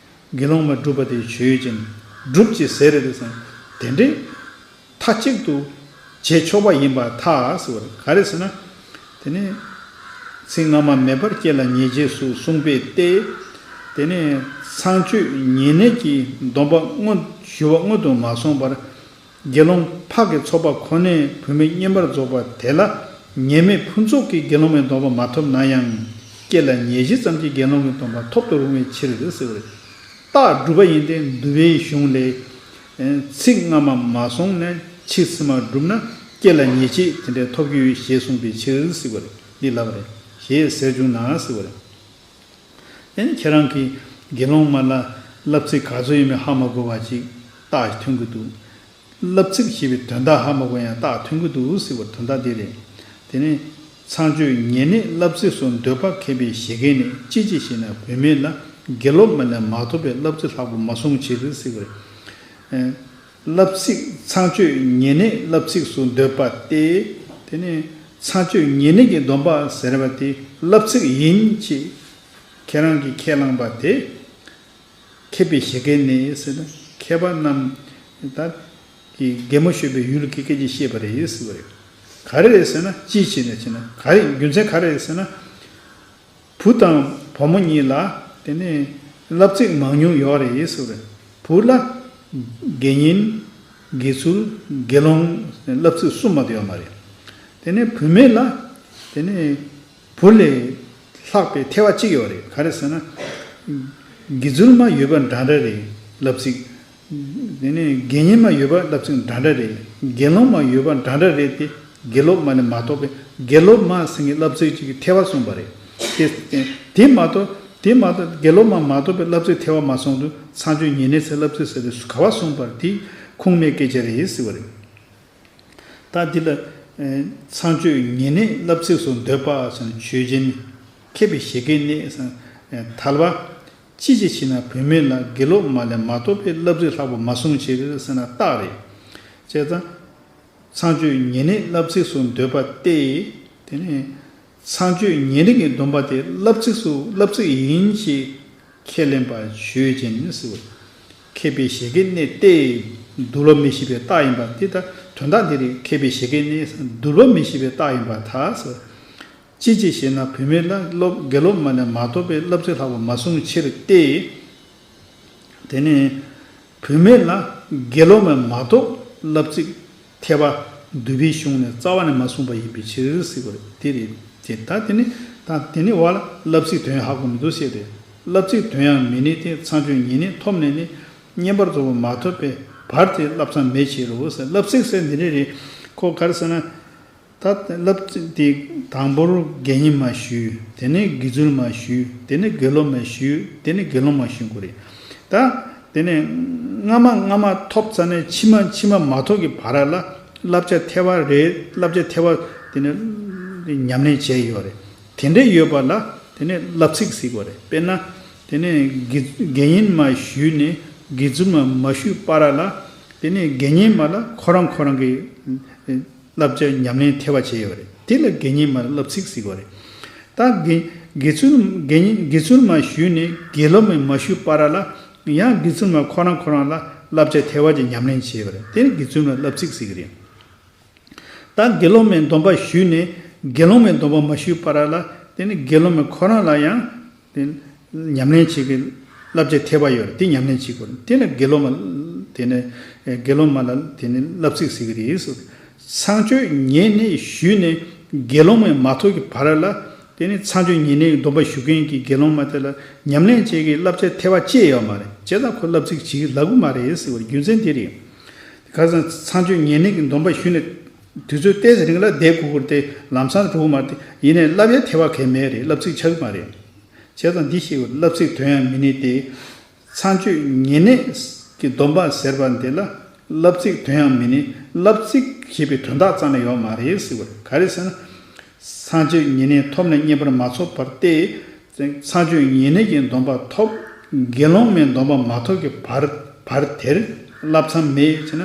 དགེ་སློང་མ་སྒྲུབ་པ་དེ་ཆོས་ཅན། སྒྲུབ་ཅེས་ཟེར་རེད་ཟེར་ན། དེ་འདྲའི། མཐའ་གཅིག་ཏུ་བྱེད་ཆོག་པ་ཡིན་པར་ཐལ་ཟེར་བ་རེད། ག་རེ་ཟེར་ན། དེ་ནི་ཚིག་སྔ་མ་མེད་པར་སྐྱེ་ལ་ཉེས་བྱས་སུ་གསུངས་པས་ཏེ། དེ་ནི་ཚངས་སྤྱོད་ཉེ་གནས་ཀྱི་སྡོམ་པ་སྔོན་ཞུ་བ་སྔོན་དུ་མ་སོང་བར། དགེ་སློང་ཕ་གི་ཚོགས་པ་ཁོ་ནའི་བུད་མེད་བསྙེན་པར་རྫོགས་པ་དེ་ལ་ཉེས་དམིགས་ཕུན་ཚོགས་ཀྱི་དགེ་སློང་མའི་སྡོམ་པ་མ་ཐོབ་ན་ཡང་། སྐྱེ་ལ་ཉེས་བྱས་ཙམ་གྱི་དགེ་སློང་གི་སྡོམ་པ་ཐོབ་ཏུ་རུང་བའི་ཕྱིར་ཟེར་བ་རེད། རྟགས་སྒྲུབ་པ་ཡིན་ཏེ། འདུལ་བའི་གཞུང་ལས། ཚིག་སྔ་མ་མ་སོང་ནས་ཕྱི་ཚིག་མ་བསྒྲུབས་ན་སྐྱེ་ལ་ཉེས་བྱས་དེ་འདྲ་ཐོབ་ཀྱི་ཡོད་ཞེས་གསུངས་པའི་ཕྱིར་ཟེར་བ་རེད། འདི་ལབ་པ་རེད། ཞེས་ཟེར་བྱུང་ན་ཟེར་བ་རེད། ཨེ་ནི་ཁྱེད་རང་གིས་དགེ་སློང་མ་ལ་བསླབ་ཚིག་ག་ཚོད་ཡིན་མིན་ཧ་མ་གོ་བ་ཅིག་རྟགས་ཐོན་གྱི་འདུག་བསླབ་ཚིག་ཞེས་པའི་དོན་དག་ཧ་མ་གོ་ཡང་རྟགས་ཐོན་གྱི་འདུག་ཟེར་བ་དོན་དག་འདི་རེད། དེ་ནས་ཚངས་སྤྱོད་ཉེ་གནས་བསླབ་ཚིགས་སུ་འདོད་པ་མཁས་པའི་བཞེད་མཁན་ནི་ཅི་ཅི་ཞེ་ན། བུད་མེད་ལ་དགེ་སློབ་མ་ལས་མ་ཐོབ་པའི་བསླབ་ཚིག་ལྷག་པ་མ་གསུང་ཕྱིར་ཟེར་བ་རེད། བསླབ་ཚིག་ཚངས་སྤྱོད་ཉེ་གནས་བསླབ་ཚིགས་སུ་འདོད་པ་སྟེ། དེ་ནས་ཚངས་སྤྱོད་ཉེ་གནས་ཀྱི་སྡོམ་པ་ཟེར་བ་དེ་བསླབ་ཚིག་ཡིན་ཅེས་ཁྱེད་རང་གིས་ཁས་བླངས་པ་དེ། མཁས་པའི་བཞེད་མཁན་ནི་ཟེར་ན་མཁས་པ་རྣམས་ད་ཀྱི་གད་མོ་ཤོར་བའི་ཡུལ་གྱི་སྐད་ཆ་བཤད་པ་རེད་ཟེར་བ་རེད། ག་རེ་རེད་ཟེར་ན་ཅི་བྱས་ནས་བྱས་ན་ག་རེ་རྒྱུ་མཚན་ག་རེ་རེད་ཟེར་ན། བུ་དང་བུ་མོ་གཉིས་ལ་དེ་ནས་བསླབ་ཚིག་མང་ཉུང་ཡོད་རེད་ཟེར་བ་རེད། བུ་ལ་དགེ་བསྙེན། དགེ་ཚུལ། དགེ་སློང་བསླབ་ཚིག་གསུམ་མ་གཏོགས་ཡོད་མ་རེད། དེ་ནས་བུད་མེད་ལ་དེ་ནས་བུ་ལས་ལྷག་པའི་ཐེ་བ་གཅིག་ཡོད་རེད། ག་རེ་ཟེར་ན། དགེ་ཚུལ་མ་ཡོད་པ་འདྲ་འདྲ་རེད་བསླབ་ཚིག་དེ་ནས་དགེ་བསྙེན་མ་ཡོད་པ་བསླབ་ཚིག་འདྲ་འདྲ་རེད། དགེ་སློང་མ་ཡོད་པ་འདྲ་འདྲ་རེད་དེ། དགེ་སློབ་མ་ནི་མ་གཏོགས་པའི་དགེ་སློབ་མ་ཟེར་མཁན་བསླབ་ཚིག་ཅིག་གི་ཐེ་བ་གསུངས་པ་རེད། དེ་དེ་མ་གཏོགས་དེ་མ་གཏོགས་དགེ་སློབ་མ་མ་གཏོགས་པའི་བསླབ་ཚིག་ཐེ་བ་མ་གསུངས་དུས་ཚངས་སྤྱོད་ཉེ་གནས་ཚེ་བསླབ་ཚིག་ཟེར་དུས་ག་བ་གསུངས་པར་དེ་ཁུངས་མེད་སྐད་ཆ་རེད་ཟེར་བ་རེད། ད་འདི་ལ་ཚངས་སྤྱོད་ཉེ་གནས་བསླབ་ཚིགས་སུ་འདོད་པ་ཟེར་ན་ཆོས་ཅན། མཁས་པའི་བཞེད་མཁན་ནི་ཟེར་ན་ཐལ་བ། ཅི་ཅི་ཞེ་ན། བུད་མེད་ལ་དགེ་སློབ་མ་ལས་མ་གཏོགས་པའི་བསླབ་ཚིག་ལྷག་པ་མ་གསུང་ཕྱིར་ཟེར་ན་རྟགས་རེད། བྱས་ཙང་། ཚངས་སྤྱོད་ཉེ་གནས་བསླབ་ཚིགས་སུ་འདོད་པ་སྟེ། དེ་ནས་ཚངས་སྤྱོད་ཉེ་གནས་ཀྱི་སྡོམ་པ་དེ་བསླབ་ཚིགས་སུ་བསླབ་ཚིག་ཡིན་ཞེས་ཁས་ལེན་པ་ཆོས་ཅན་ཟེར་བ། མཁས་པའི་བཞེད་མཁན་ནི་སྟེ། འདུལ་བ་མི་ཤེས་པའི་རྟགས་ཡིན་པ་འདི་ལྟར་དོན་དག་འདི་རེད། མཁས་པའི་བཞེད་མཁན་ནི་འདུལ་བ་མི་ཤེས་པའི་རྟགས་ཡིན་པར་ཐལ་ཟེར། ཅི་ཅི་ཞེ་ན། བུད་མེད་ལ་སློབ་དགེ་སློབ་མ་ལས་མ་གཏོགས་པའི་བསླབ་ཚིག་ལྷག་པ་མ་གསུང་ཕྱིར་ཏེ། དེ་ནས་བུད་མེད་ལ་དགེ་སློབ་མ་མ་གཏོགས་བསླབ་ཚིག་ཐེ་བ་འདུལ་བའི་གཞུང་ནས་རྩ་བ་ནས་མ་གསུངས་པ་ཡིན་པའི་ཕྱིར་ཟེར་བ་རེད། དེ་རེད། དེ་ད་དེ་ནི་ད་དེ་ནི་བ་ལ་བསླབ་ཚིག་དོན་ཧ་གོ་མི་འདུག་ཟེར་ཏེ། བསླབ་ཚིག་དོན་ཡང་མི་གནས་ཏེ། ཚངས་སྤྱོད་ཉེ་གནས་ཐོབ་ནས་ནི་བསྙེན་པར་རྫོགས་པ་མ་ཐོབ་པའི་བར་དེ་བསླབ་མཚམས་མེད་ཕྱིར་རོ་ཟེར། བསླབ་ཚིག་ཟེར་འདི་འདྲ་རེད། ཁོ་ག་རེ་ཟེར་ན། ད་བསླབ་ཚིག་དེ་དང་པོར་དགེ་བསྙེན་མ་ཞུས། དེ་ནས་དགེ་ཚུལ་མ་ཞུས། དེ་ནས་དགེ་སློབ་མ་ཞུས། དེ་ནས་དགེ་སློང་མ་ཞུས་དགོས་རེད། ད་དེ་ནས་སྔ་མ་སྔ་མ་ཐོབ་ཚར་ནས་ཕྱི་མ་ཕྱི་མ་མ་ཐོབ་ཀྱི་བར་ལ་བསླབ་བྱ་ཐེ་བ་རེད། བསླབ་བྱ་ཐེ་བ་དེ་ནས་ཉམས་ལེན་བྱས་ཡོད་རེད། དེ་འདྲ་ཡོད་པ་ལ་དེ་ནས་བསླབ་ཚིག་ཟེར་དགོས་རེད། དཔེར་ན་དེ་ནས་དགེ་དགེ་བསྙེན་མ་ཞུས་ནས་དགེ་ཚུལ་མ་མ་ཞུས་བར་ལ་དེ་ནས་དགེ་བསྙེན་མ་ལ་ཁོ་རང་ཁོ་རང་གི་བསླབ་བྱ་ཉམས་ལེན་ཐེ་བ་བྱས་ཡོད་རེད། དེ་ལ་དགེ་བསྙེན་མ་ལ་བསླབ་ཚིག་ཟེར་གྱི་ཡོད་རེད། ད་དགེ་དགེ་ཚུལ་དགེ་བསྙེན་དགེ་ཚུལ་མ་ཞུས་ནས་དགེ་སློབ་མ་མ་ཞུས་བར་ལ་ཡང་དགེ་ཚུལ་མ་ཁོ་རང་ཁོ་རང་ལ་བསླབ་བྱ་ཐེ་བ་ཅིག་ཉམས་ལེན་བྱས་ཡོད་རེད། དེ་ནི་དགེ་ཚུལ་མ་བསླབ་ཚིག་ཟེར་གྱི་རེད། ད་དགེ་སློབ་མའི་སྡོམ་པ་ཞུས་ནས་དགེ་སློང་མའི་སྡོམ་པ་མ་ཞུས་བར་ལ་དེ་ནི་དགེ་སློབ་མ་ཁོ་རང་ལ་ཡང་དེ་ཉམས་ལེན་བྱེད་ཀྱི་བསླབ་བྱ་ཐེ་བ་ཡོད་རེད། དེ་ཉམས་ལེན་བྱེད་དགོས་རེད། དེ་ལ་དགེ་སློབ་མ་དེ་ནི་དགེ་སློབ་མ་ལ་དེ་ནི་བསླབ་ཚིག་ཟེར་གྱི་རེད་ཟེར། ཚངས་སྤྱོད་ཉེ་གནས་ཞུས་ནས་དགེ་སློང་མའི་མ་ཐོབ་ཀྱི་བར་ལ་དེ་ནི་ཚངས་སྤྱོད་ཉེ་གནས་ཀྱི་སྡོམ་པ་ཞུ་མཁན་གྱི་དགེ་སློང་མ་དེ་ལ་ཉམས་ལེན་བྱེད་ཀྱི་བསླབ་བྱ་ཐེ་བ་ཅི་ཡང་ཡོད་མ་རེད། བྱས་ཙང་ཁོ་བསླབ་ཚིག་ཅིག་ལབ་ཀྱི་མ་རེད་ཟེར་བའི་རྒྱུ་མཚན་དེ་རེད། ཁ་སང་ཚངས་སྤྱོད་ཉེ་གནས་ཀྱི་སྡོམ་པ་ཞུས་ནས་དུས་ཚོད་ཏོག་ཙམ་རིང་ལ་བསྡད་དགོས་ཀྱི་རེད་དེ། ལམ་སང་འགྲོ་གི་མ་རེད་དེ། ཡིན་ནའི་བསླབ་ཡ་ཐེ་བ་གང་ཡང་མེད་རེད། བསླབ་ཚིག་ཆགས་ཀྱི་མ་རེད། བྱས་ཙང་འདི་ཤེས་དགོས། བསླབ་ཚིག་དོན་ཡང་མི་གནས་ཏེ། ཚངས་སྤྱོད་ཉེ་གནས་ཀྱི་སྡོམ་པ་ཟེར་བ་འདི་ལ་བསླབ་ཚིག་དོན་ཡང་མི་གནས། བསླབ་ཚིག་ཞེས་པའི་དོན་དག་རྩ་ནས་ཡོད་མ་རེད་ཟེར་བ་རེད། ག་རེ་ཟེར་ན། ཚངས་སྤྱོད་ཉེ་གནས་ཐོབ་ནས་བསྙེན་པར་མ་རྫོགས་པར་ཏེ། ཚངས་སྤྱོད་ཉེ་གནས་ཀྱི་སྡོམ་པ་ཐོབ། དགེ་སློང་མའི་སྡོམ་པ་མ་ཐོབ་ཀྱི་བར་བར་དེར་བསླབ་མཚམས་མེད་ཅེ་ན།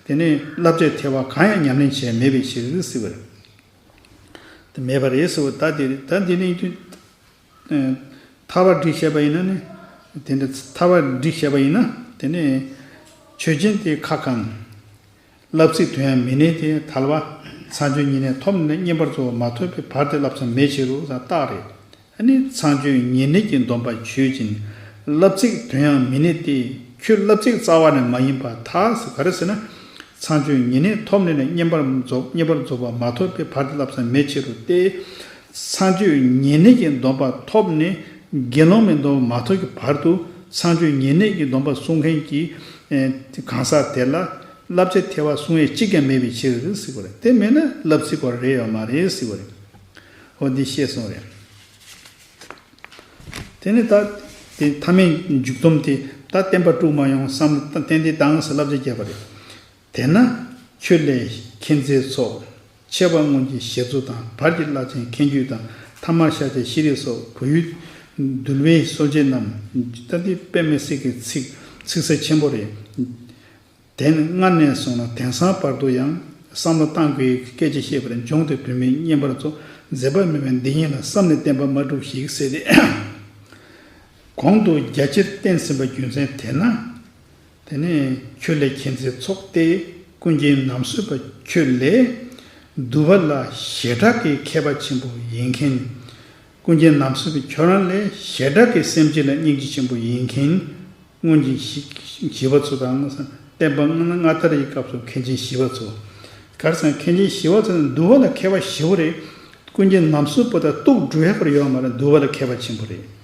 དེ་ནས་བསླབ་བྱའི་ཐེ་བ་གང་ཡང་ཉམས་ལེན་བྱས་མེད་པའི་ཕྱིར་ཟེར་བ་རེད། དེ་མེད་པ་རེད་ཟེར་བ་ད་དེ་རེད། ད་འདི་ནི་ཐར་པ་སྒྲིག་བྱས་པ་ཡིན་ན་ནི། དེ་འདྲ་ཐར་པ་སྒྲིག་བྱས་པ་ཡིན་ན་དེ་ནི་ཆོས་ཅན་དེ་ཁ་གང་། བསླབ་ཚིག་དོན་ཡང་མི་གནས་ཏེ། ཐལ་བ། ཚངས་སྤྱོད་ཉེ་གནས་ཐོབ་ནས་བསྙེན་པར་རྫོགས་པ་མ་ཐོབ་པའི་བར་དེ་བསླབ་མཚམས་མེད་ཕྱིར་རོ། ཟེར་རྟགས་རེད། ཨ་ནི་ཚངས་སྤྱོད་ཉེ་གནས་ཀྱི་སྡོམ་པ་ཆོས་ཅན། བསླབ་ཚིག་དོན་ཡང་མི་གནས་ཏེ། ཁྱོད་བསླབ་ཚིག་རྩ་བ་ནས་མ་ཡིན་པར་ཐལ་ཟེར། ག་རེ་ཟེར་ན། ཚངས་སྤྱོད་ཉེ་གནས་ཐོབ་ནས་ནི་བསྙེན་པར་རྫོགས་བསྙེན་པར་རྫོགས་པ་མ་ཐོབ་པའི་བར་དེ་བསླབ་མཚམས་མེད་ཕྱིར་རོ་སྟེ། ཚངས་སྤྱོད་ཉེ་གནས་ཀྱི་སྡོམ་པ་ཐོབ་ནས་དགེ་སློང་མའི་སྡོམ་པ་མ་ཐོབ་ཀྱི་བར་དུ་ཚངས་སྤྱོད་ཉེ་གནས་ཀྱི་སྡོམ་པ་སྲུང་མཁན་གྱི་ཨེ་གང་ཟག་དེ་ལ་བསླབ་བྱ་ཐེ་བ་གསུང་ཡས་གཅིག་ཀྱང་མེད་པའི་ཕྱིར་ཟེར་བ་རེད། དེ་མེད་ན་བསླབ་ཚིག་སྐོར་རེ་ཡོད་མ་རེད་ཟེར་བ་རེད། འོ་འདི་ཤེས་སོང་རེད། དེ་ནས་ད་དེ་ཐ་མའི་མཇུག་སྡོམ་དེ་ད་བསྟན་པ་དཀྲུག་མ་ཡོང་བསམ་ཏན་ཏན་དང་ཟེར་བསླབ་བྱ་བརྒྱབ་པ་རེད། དེས་ན་ཁྱོད་ལས་མཁྱེན་བརྩེའི་ཚོགས། ཆེ་བ་སྔོན་གྱི་ཞལ་རྩུབ་དང་། བར་གྱི་བླ་ཆེན་མཁས་འགྱུར་དང་། ཐ་མར་ཤཱཀྱའི་ཤྲཱི་སོགས། བོད་ཡུལ་འདུལ་བའི་སྲོལ་འབྱེད་རྣམས། ད་འདི་དཔེ་མི་སྲིད་ཀྱི་ཚིག་ཚིག་གསལ་ཆེན་པོ་རེད། དེ་ནི་སྔར་ནས་བཟུང་ན་དེང་སང་བར་དུ་ཡང་བསམ་བློ་གཏང་དགོས་སྐད་ཆ་བཤད་པ་རེད། འབྱུང་སྟེ་བུད་མེད་བསྙེན་པར་རྫོགས། མཛད་པ་མེད་པའི་འདི་ཉིད་ལ། བསམ་ནས་བསྟན་པ་མ་དཀྲུགས་ཤིག་ཟེར་ཏེ། གོང་དུ་རྒྱ་ཆེར་བསྟན་ཟིན་པ་རྒྱུ་མཚན་དེས་ན། དེ་ནས་ཁྱོད་ལས་མཁྱེན་བརྩེའི་ཚོགས་ཏེ། ཀུན་མཁྱེན་ནམ་གསོས་པ་ཁྱོད་ལས། འདུལ་བ་ལ་བྱེ་བྲག་གི་མཁས་པ་ཆེན་པོ་ཡིན་མཁན། ཀུན་མཁྱེན་ནམ་གསོས་པ་ཁྱོད་རང་ལས་བྱེ་བྲག་གི་སེམས་ཅན་ལ་སྙིང་རྗེ་ཆེན་པོ་ཡིན་མཁན། སྔོན་གྱི་ཞི་ཞི་བ་ཚོ་དང་བསྟན་པ་སྔ་སྔ་དར་གྱི་སྐབས་སུ་མཁན་ཆེན་ཞི་བ་ཚོ། ག་རེ་ཟེར་ན་མཁན་ཆེན་ཞི་བ་ཚོ་ནི་འདུལ་བ་ལ་མཁས་པ་ཞེ་པོ་རེད། ཀུན་མཁྱེན་ནམ་གསོས་པ་དང་གཏུག་འགྲོ་ཡག་པར་ཡོད་མ་རེད། འདུལ་བ་ལ་མཁས་པ་ཆེན་པོ་རེད།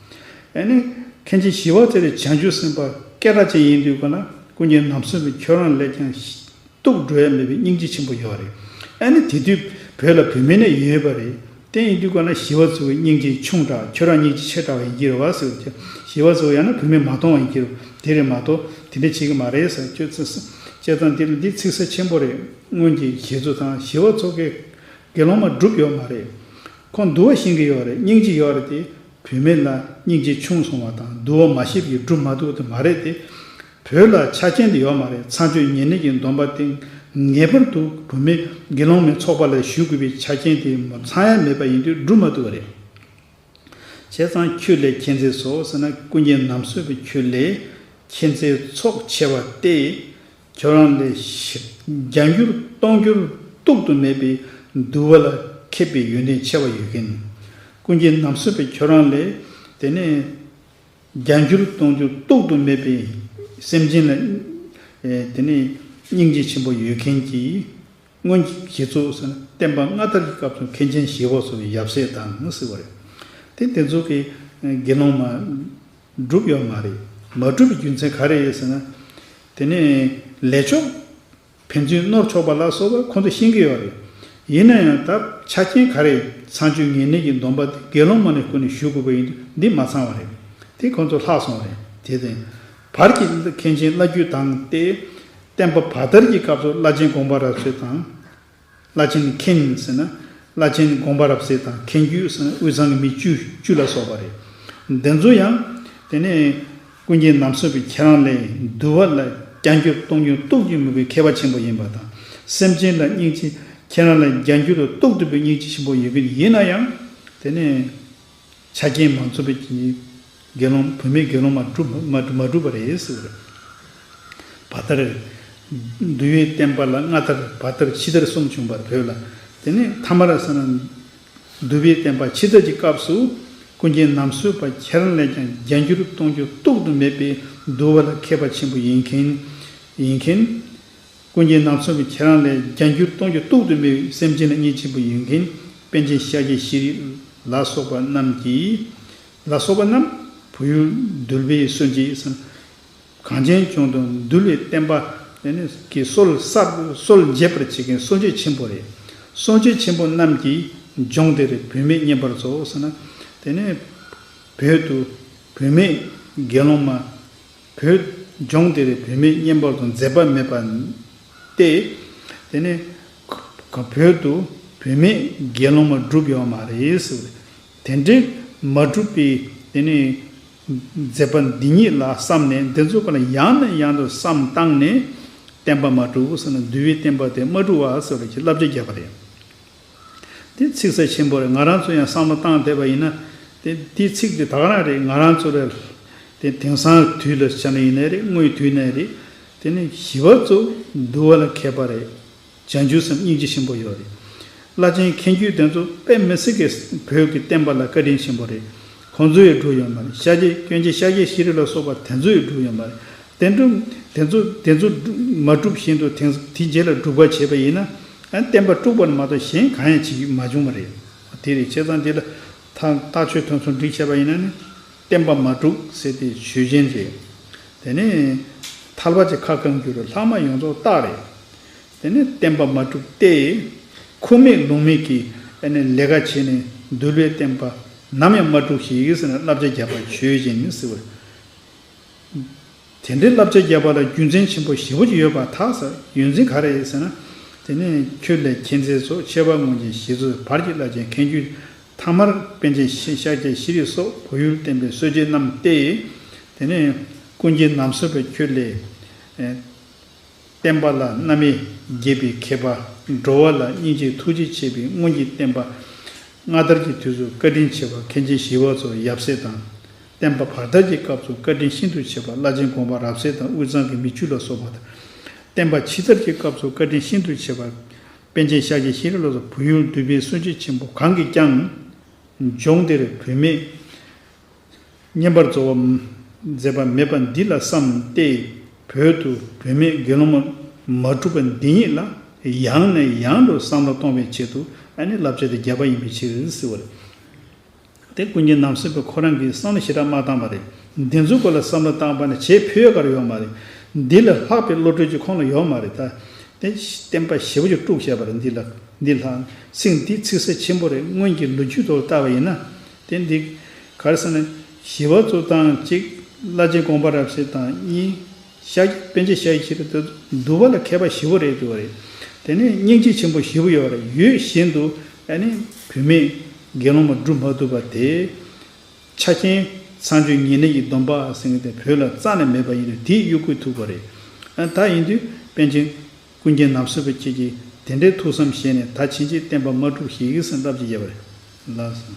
ཨ་ནི་མཁན་ཆེན་ཞི་བ་ཚེ་རིང་བྱང་ཆུབ་སེམས་དཔའ་སྐད་གྲགས་ཅན་ཡིན་དུས་ཀ་ན་ཀུན་མཁྱེན་ནམ་གསོས་པའི་ཁྱོད་རང་ལས་ཀྱང་གཏུག་འགྲོ་ཡ་མེད་པའི་སྙིང་རྗེ་ཆེན་པོ་ཡོད་རེད། ཨ་ནི་དེ་དུས་བོད་ལ་བུད་མེད་ནི་ཡོད་པ་རེད། དེ་ཡིན་དུས་ཀ་ན་ཞི་བ་འཚོ་བའི་སྙིང་རྗེ་ཆུང་དྲགས། ཁྱོད་རང་སྙིང་རྗེ་ཆེ་དྲགས་པ་ཡིན་གྱི་རེད་བ་ཟེར་བ་ཅིག་ཞི་བ་འཚོ་ཡང་ན་བུད་མེད་མ་མཐོང་བ་ཡིན་གྱི་རེད། དེ་རེད་མ་གཏོགས་དེ་འདྲ་བྱེད་ཀྱི་མ་རེད་ཟེར། ཁྱོད་ཚོས་བྱས་ཙང་འདི་ལ་འདི་ཚིག་གསལ་ཆེན་པོ་རེད། སྔོན་གྱི་ཞི་བ་འཚོ་དང་ཞི་བ་འཚོ་གི་དགེ་སློང་མ་གྲུབ་ཡོད་མ་རེད། ཁོང་འདུལ་བ་ཤེས་ཀྱི་ཡོད་རེད། སྙིང་རྗེ་ཡོད་རེད་དེ། བུད་མེད་ལ་སྙིང་རྗེ་ཆུང་སོང་བ་དང་འདུལ་བ་མ་ཤེས་པའི་གྲུབ་མ་ཐུབ་དེ་མ་རེད་དེ། བོད་ལ་ཆ་རྐྱེན་དེ་ཡོད་མ་རེད། ཚངས་སྤྱོད་ཉེར་གནས་ཀྱི་སྡོམ་པ་དེ་ངེས་པར་དུ་བུད་མེད་དགེ་སློང་མའི་ཚོགས་པ་ལ་ཞུགས་དགོས་པའི་ཆ་རྐྱེན་དེ་མ་ཚང་ཡ་མེད་པ་ཡིན་དུས་སྒྲུབ་མ་ཐུབ་པ་རེད། བྱས་ཙང་ཁྱོད་ལས་མཁྱེན་བརྩེའི་ཚོགས་ཟེར་ན་ཀུན་མཁྱེན་ནམ་གསོས་པའི་ཁྱོད་ལས་མཁྱེན་བརྩེའི་ཚོགས་ཆེ་བ་སྟེ། ཁྱོད་རང་ལས་ཞི་བརྒྱ་འགྱུར་སྟོང་འགྱུར་གཏུག་ཏུ་མེད་པའི་འདུལ་བ་ལ་མཁས་པའི་ཡོན་ཏན་ཆེ་བ་ཡོད་མཁན། ཀུན་མཁྱེན་ནམ་གསོས་པའི་ཁྱོད་རང་ལས་དེ་ནས་བརྒྱ་འགྱུར་སྟོང་འགྱུར་གཏུག་ཏུ་མེད་པའི་སེམས་ཅན་ལ་ཨེ་དེ་ནས་སྙིང་རྗེ་ཆེན་པོ་ཡོད་མཁན་གྱི་སྔོན་གྱི་རྗེ་ཚོ་ཟེར་ན་བསྟན་པ་སྔ་དར་གྱི་སྐབས་སུ་མཁན་ཆེན་ཞི་བ་འཚོ་བའི་ཡབ་སྲས་དང་ཟེར་བ་རེད། དེ་དེ་ཚོ་གི་དགེ་སློང་མ་གྲུབ་ཡོད་མ་རེད། མ་གྲུབ་པའི་རྒྱུ་མཚན་ག་རེ་རེད་ཟེར་ན། དེ་ནས་ལས་ཆོག་ཕན་ཚུན་ནོར་ཆོག་པ་ལ་སོགས་པ་ཁོང་ཚོ་ཤེས་ཀྱི་ཡོད་རེད། ཡིན་ན་ཡང་ད་ཆ་རྐྱེན་ག་རེ་ཚངས་སྤྱོད་ཉེར་གནས་ཀྱི་སྡོམ་པ་དེ་དགེ་སློང་མ་ནས་ཀུན་ནས་ཞུ་དགོས་པ་ཡིན་དུས་འདི་མ་ཚང་བ་རེད། དེ་ཁོང་ཚོ་ལྷག་སོང་བ་རེད། དེ་དེ་བར་གྱི་མཁན་ཆེན་བླ་བརྒྱུད་དང་སྟེ། བསྟན་པ་བར་དར་གྱི་སྐབས་སུ་བླ་ཆེན་དགོངས་པ་རབ་གསལ་དང་། བླ་ཆེན་མཁན་ཟེར་ན་བླ་ཆེན་དགོངས་པ་རབ་གསལ་དང་མཁན་བརྒྱུད་ཟེར་ན་དབུས་གཙང་གི་མི་བཅུ་བཅུ་ལ་སོགས་པ་རེད། འདི་ཚོ་ཡང་དེ་ནས་ཀུན་མཁྱེན་ནམ་གསོས་པའི་ཁྱེད་རང་ལས་འདུལ་བ་ལ་བརྒྱ་འགྱུར་སྟོང་འགྱུར་གཏུག་རྒྱུ་མེད་པའི་མཁས་པ་ཆེན་པོ་ཡིན་པ་དང་། སེམས་ཅན་ལ་སྙིང་རྗེ་ཁྱེད་རང་ལས་བརྒྱ་འགྱུར་དུ་གཏུག་ཐུབ་པའི་སྙིང་རྗེ་ཆེན་པོ་ཡོད་ཀྱི་ཡིན་ན་ཡང་དེ་ནས། ཆ་རྐྱེན་མ་ཚང་བའི་དགེ་སློང་བུད་མེད་དགེ་སློང་མ་གྲུབ་མ་མ་གྲུབ་པ་རེད་ཟེར་བ་རེད། བར་དར། འདུལ་བའི་བསྟན་པ་ལ་སྔ་དར་བར་དར་ཕྱི་དར་གསུམ་བྱུང་བར་བོད་ལ། དེ་ནས་ཐ་མ་ར་ཟེར་ན། འདུལ་བའི་བསྟན་པ་ཕྱི་དར་གྱི་སྐབས་སུ་ཀུན་མཁྱེན་ནམ་གསོས་པ་ཁྱེད་རང་ལས་ཀྱང་བརྒྱ་འགྱུར་སྟོང་འགྱུར་གཏུག་ཏུ་མེད་པའི་འདུལ་བ་ལ་མཁས་པ་ཆེན་པོ་ཡིན་མཁན། ཡིན་མཁན། ཀུན་མཁྱེན་ནམ་གསོས་པའི་ཁྱེད་རང་ལས་བརྒྱ་འགྱུར་སྟོང་འགྱུར་གཏུག་ཏུ་མེད་པའི་སེམས་ཅན་ལ་སྙིང་རྗེ་ཆེན་པོ་ཡོད་མཁན་པཎ་ཆེན་ཤཱཀྱའི་ཤྲཱི་ལ་སོགས་པ་རྣམས་ཀྱིས། ལ་སོགས་པ་རྣམས་བོད་ཡུལ་འདུལ་བའི་སྲོལ་འབྱེད་ཟེར། གངས་ཅན་ལྗོངས་དུ་འདུལ་བའི་བསྟན་པ་དེ་ནི་གི་སྲོལ་གསར་སྲོལ་འབྱེད་པར་བྱེད་མཁན་སྲོལ་འབྱེད་ཆེན་པོ་རེད། སྲོལ་འབྱེད་ཆེན་པོ་རྣམས་ཀྱིས་ལྗོངས་འདིར་བུད་མེད་བསྙེན་པར་རྫོགས་ཟེར་ན། དེ་ནི་བོད་དུ་བུད་མེད་དགེ་སློང་མ། བོད་ལྗོངས་འདིར་བུད་མེད་བསྙེན་པར་དུ་མཛད་པ་མེད་པ་སྟེ། དེ་ནི་བོད་དུ་བུད་མེད་དགེ་སློང་མ་གྲུབ་ཡོད་མ་རེད་ཟེར། དེ་འདྲའི་མ་གྲུབ་པའི་དེ་ནི་མཛད་པ་འདི་ཉིད་ལ་བསམ་ནས་འདི་ཚོ་ཀ་ལ་ཡང་ནས་ཡང་དུ་བསམ་བཏང་ནས་བསྟན་པ་མ་གྲུབ་ཟེར་ན་འདུལ་བའི་བསྟན་པ་དེ་མ་གྲུབ་བ་ཟེར་བའི་བསླབ་བྱ་བརྒྱབ་པ་རེད། དེ་ཚིག་གསལ་ཆེན་པོ་རེད། ང་རང་ཚོ་ཡང་བསམ་བློ་བཏང་བསྡད་པ་ཡིན་ན། དེ་དེ་ཚིག་དེ་ད་ག་རང་རེད། ང་རང་ཚོ་ལ་དེ་དེང་སང་དུས་ལ་བྱས་ན་ཡིན་ནའི་རེད། སྔོན་དུས་ནའི་རེད། དེ་ནི་ཞི་བ་འཚོ་འདུལ་བ་ལ་མཁས་པ་རེད། བྱང་ཆུབ་སེམས་སྙིང་རྗེ་ཆེན་པོ་ཡོད་རེད། བླ་ཆེན་མཁས་བརྒྱུད་དེ་ཚོ་དཔེ་མི་སྲིད་ཀྱི་བོད་ཀྱི་བསྟན་པ་ལ་བཀའ་དྲིན་ཆེན་པོ་རེད། ཁོང་ཚོ་ཡི་སྒྲུབ་ཡོད་མ་རེད། ཤཱཀྱའི་སྐྱོན་ཅན་ཤཱཀྱའི་ཤྲཱི་ལ་སོགས་པ་དེ་ཚོ་ཡི་སྒྲུབ་ཡོད་མ་རེད། དེ་འདྲ་དེ་ཚོ་དེ་ཚོ་མ་གྲུབ་བཞིན་དུ་དེ་དེ་རྗེས་ལ་སྒྲུབ་པ་བྱས་པ་ཡིན་ན། ཨ་བསྟན་པ་དཀྲུགས་པ་མ་གཏོགས་གཞན་གང་ཡང་བྱེད་ཀྱི་མ་བྱུང་བ་རེད། དེ་རེད། བྱས་ཙང་འདི་ལ་ཐ་རྟགས་ཆོས་དོན་གསུམ་སྒྲིག་བྱས་པ་ཡིན་ན་ནི། བསྟན་པ་མ་གྲུབ་ཟེར་ཏེ་ཆོས་ཅན་རེད། དེ་ནས་ཐལ་བ་གཅིག་ཁ་བསྐང་འགྱུར་ལྷག་མ་ཡོངས་རྫོགས་རྟགས་རེད། དེ་ནས་བསྟན་པ་མ་གྲུབ་སྟེ། ཁུངས་མེད་ལུང་མེད་ཀྱི་ཨ་ནི་ལས་ཀ་བྱས་ནས་འདུལ་བའི་བསྟན་པ་ ནམ་ཡང་མ་འཁྲུགས་ཤིག་ཟེར་ནས་བསླབ་བྱ་བརྒྱ་པ་ཆོས་བཞིན་ཟེར་བ། དེ་འདྲའི་བསླབ་བྱ་བརྒྱ་པ་ལ་རྒྱུ་མཚན་ཆེན་པོ་ཞེ་པོ་ཅིག་ཡོད་པར་ཐལ་ཟེར། རྒྱུ་མཚན་ག་རེ་ཟེར་ན། དེ་ནས་ཁྱོད་ལས་མཁྱེན་བརྩེ་སོགས་ཆེ་བ་སྔོན་གྱི་གཞི་བཟོས་བར་གྱི་བླ་ཆེན་མཁན་བརྒྱུད་ཐ་མར་པཎ་ཆེན་ཤཱཀྱ་ཤྲཱི་སོགས་བོད་ཡུལ་བསྟན་པའི་སྲོལ་འབྱེད་རྣམས་ཏེ། དེ་ནས་ཀུན་མཁྱེན་ནམ་གསུངས་པའི་ཁྱོད་ལས། ཨེ། བསྟན་པ་ལ་རྣམ་དབྱེ་བརྒྱད་པའི་མཁས་པ། འགྲོ་བ་ལ་སྙིང་རྗེ་ཐུགས་རྗེ་ཆེ་བའི་སྔོན་གྱི་བསྟན་པ། སྔ་དར་གྱི་དུས་སུ་བཀའ་དྲིན་ཆེ་བ་མཁན་ཆེན་ཞི་བ་འཚོ་ཡབ་སྲས་དང་། བསྟན་པ་བར་དར་གྱི་སྐབས་སུ་བཀའ་དྲིན་ཤིན་ཏུ་ཆེ་བ་བླ་ཆེན་དགོངས་པ་རབ་གསལ་དང་དབུས་གཙང་གི་མི་བཅུ་ལ་སོགས་པ་དང་། བསྟན་པ་ཕྱི་དར་གྱི་སྐབས་སུ་བཀའ་དྲིན་ཤིན་ཏུ་ཆེ་བ་པཎ་ཆེན་ཤཱཀྱ་ཤྲཱི་ལ་སོགས་བོད་ཡུལ་འདུལ་བའི་སྲོལ་འབྱེད་ཆེན་པོ་གང་གིས་ཀྱང་། ལྗོངས་འདིར་བུད་མེད་བསྙེན་པར་རྫོགས་པ་མཛད་པ་མེད་པ་འདི་ལ་བསམ་སྟེ། བོད་དུ་བུད་མེད་དགེ་སློང་མ་མ་གྲུབ་པ་འདི་ཉིད་ལ་ཡང་ནས་ཡང་དུ་བསམ་བློ་གཏོང་བའི་ཆེད་དུ་ཨ་ནི་བསླབ་བྱ་དེ་བརྒྱབ་པ་ཡིན་པའི་ཕྱིར་ཟེར་བ་རེད། དེ་ཀུན་མཁྱེན་ནམ་གསུངས་པའི་ཁོ་རང་གིས་བསམ་བློ་ཞེ་དྲག་མ་བཏང་བ་རེད། འདི་ཚོའི་སྐོར་ལ་བསམ་བློ་བཏང་བ་ནི་བྱེད་ཕོད་ཡ་ག་རེ་ཡོད་མ་རེད། འདི་ལས་ལྷག་པའི་བློ་གྲོས་ཅིག་ཁོང་ལ་ཡོད་མ་རེད་ད། དེ་བསྟན་པ་ཞེ་པོ་ཅིག་དཀྲུགས་བྱས་པ་རེད། འདི་ལ་འདི་ལྷག་ཚིག་འདི་ཚིག་གསལ་ཆེན་པོ་རེད། སྔོན་གྱི་ལོ་རྒྱུས་ཐོག་ལ་བལྟ་བ་ཡིན་ན། དེ་འདི་ག་རེ་ཟེར་ན། ཞི་བ་འཚོ་དང་གཅིག་བླ་ཆེན་དགོངས་པ་རབ་གསལ་དང་གཉིས། ཤཱཀྱ་པཎ་ཆེན་ཤཱཀྱ་ཤྲཱི་དེ་འདུལ་བ་ལ་མཁས་པ་ཞེ་པོ་རེད་འདུག་བ་རེད། དེ་ནས་སྙིང་རྗེ་ཆེན་པོ་ཞེ་པོ་ཡོད་རེད། ཡོད་བཞིན་དུ་ཨ་ནི་བུད་མེད་དགེ་སློང་མ་སྒྲུབ་མ་ཐུབ་པ་དེ། ཆ་རྐྱེན་མཚམས་སྦྱོར་ཉེ་གནས་ཀྱི་སྡོམ་པ་ཟེར་མཁན་དེ་བོད་ལ་རྩ་ནས་མེད་པ་ཡིན་དུས་དེའི་གཡོ་འགུལ་ཐུག་པ་རེད། ཨ་ད་ཡིན་དུས་པཎ་ཆེན་ཀུན་མཁྱེན་ནམ་གསུངས་པ་ཁྱེད་ཀྱིས་དེ་འདྲའི་ཐུགས་བསམ་བཞེས་ནས་ད་ཕྱིན་ཆད་བསྟན་པ་མ་འཁྲུགས་ཤིག་ཟེར་བསླབ་བྱ་བརྒྱབ་པ་རེད། ལགས་སོ།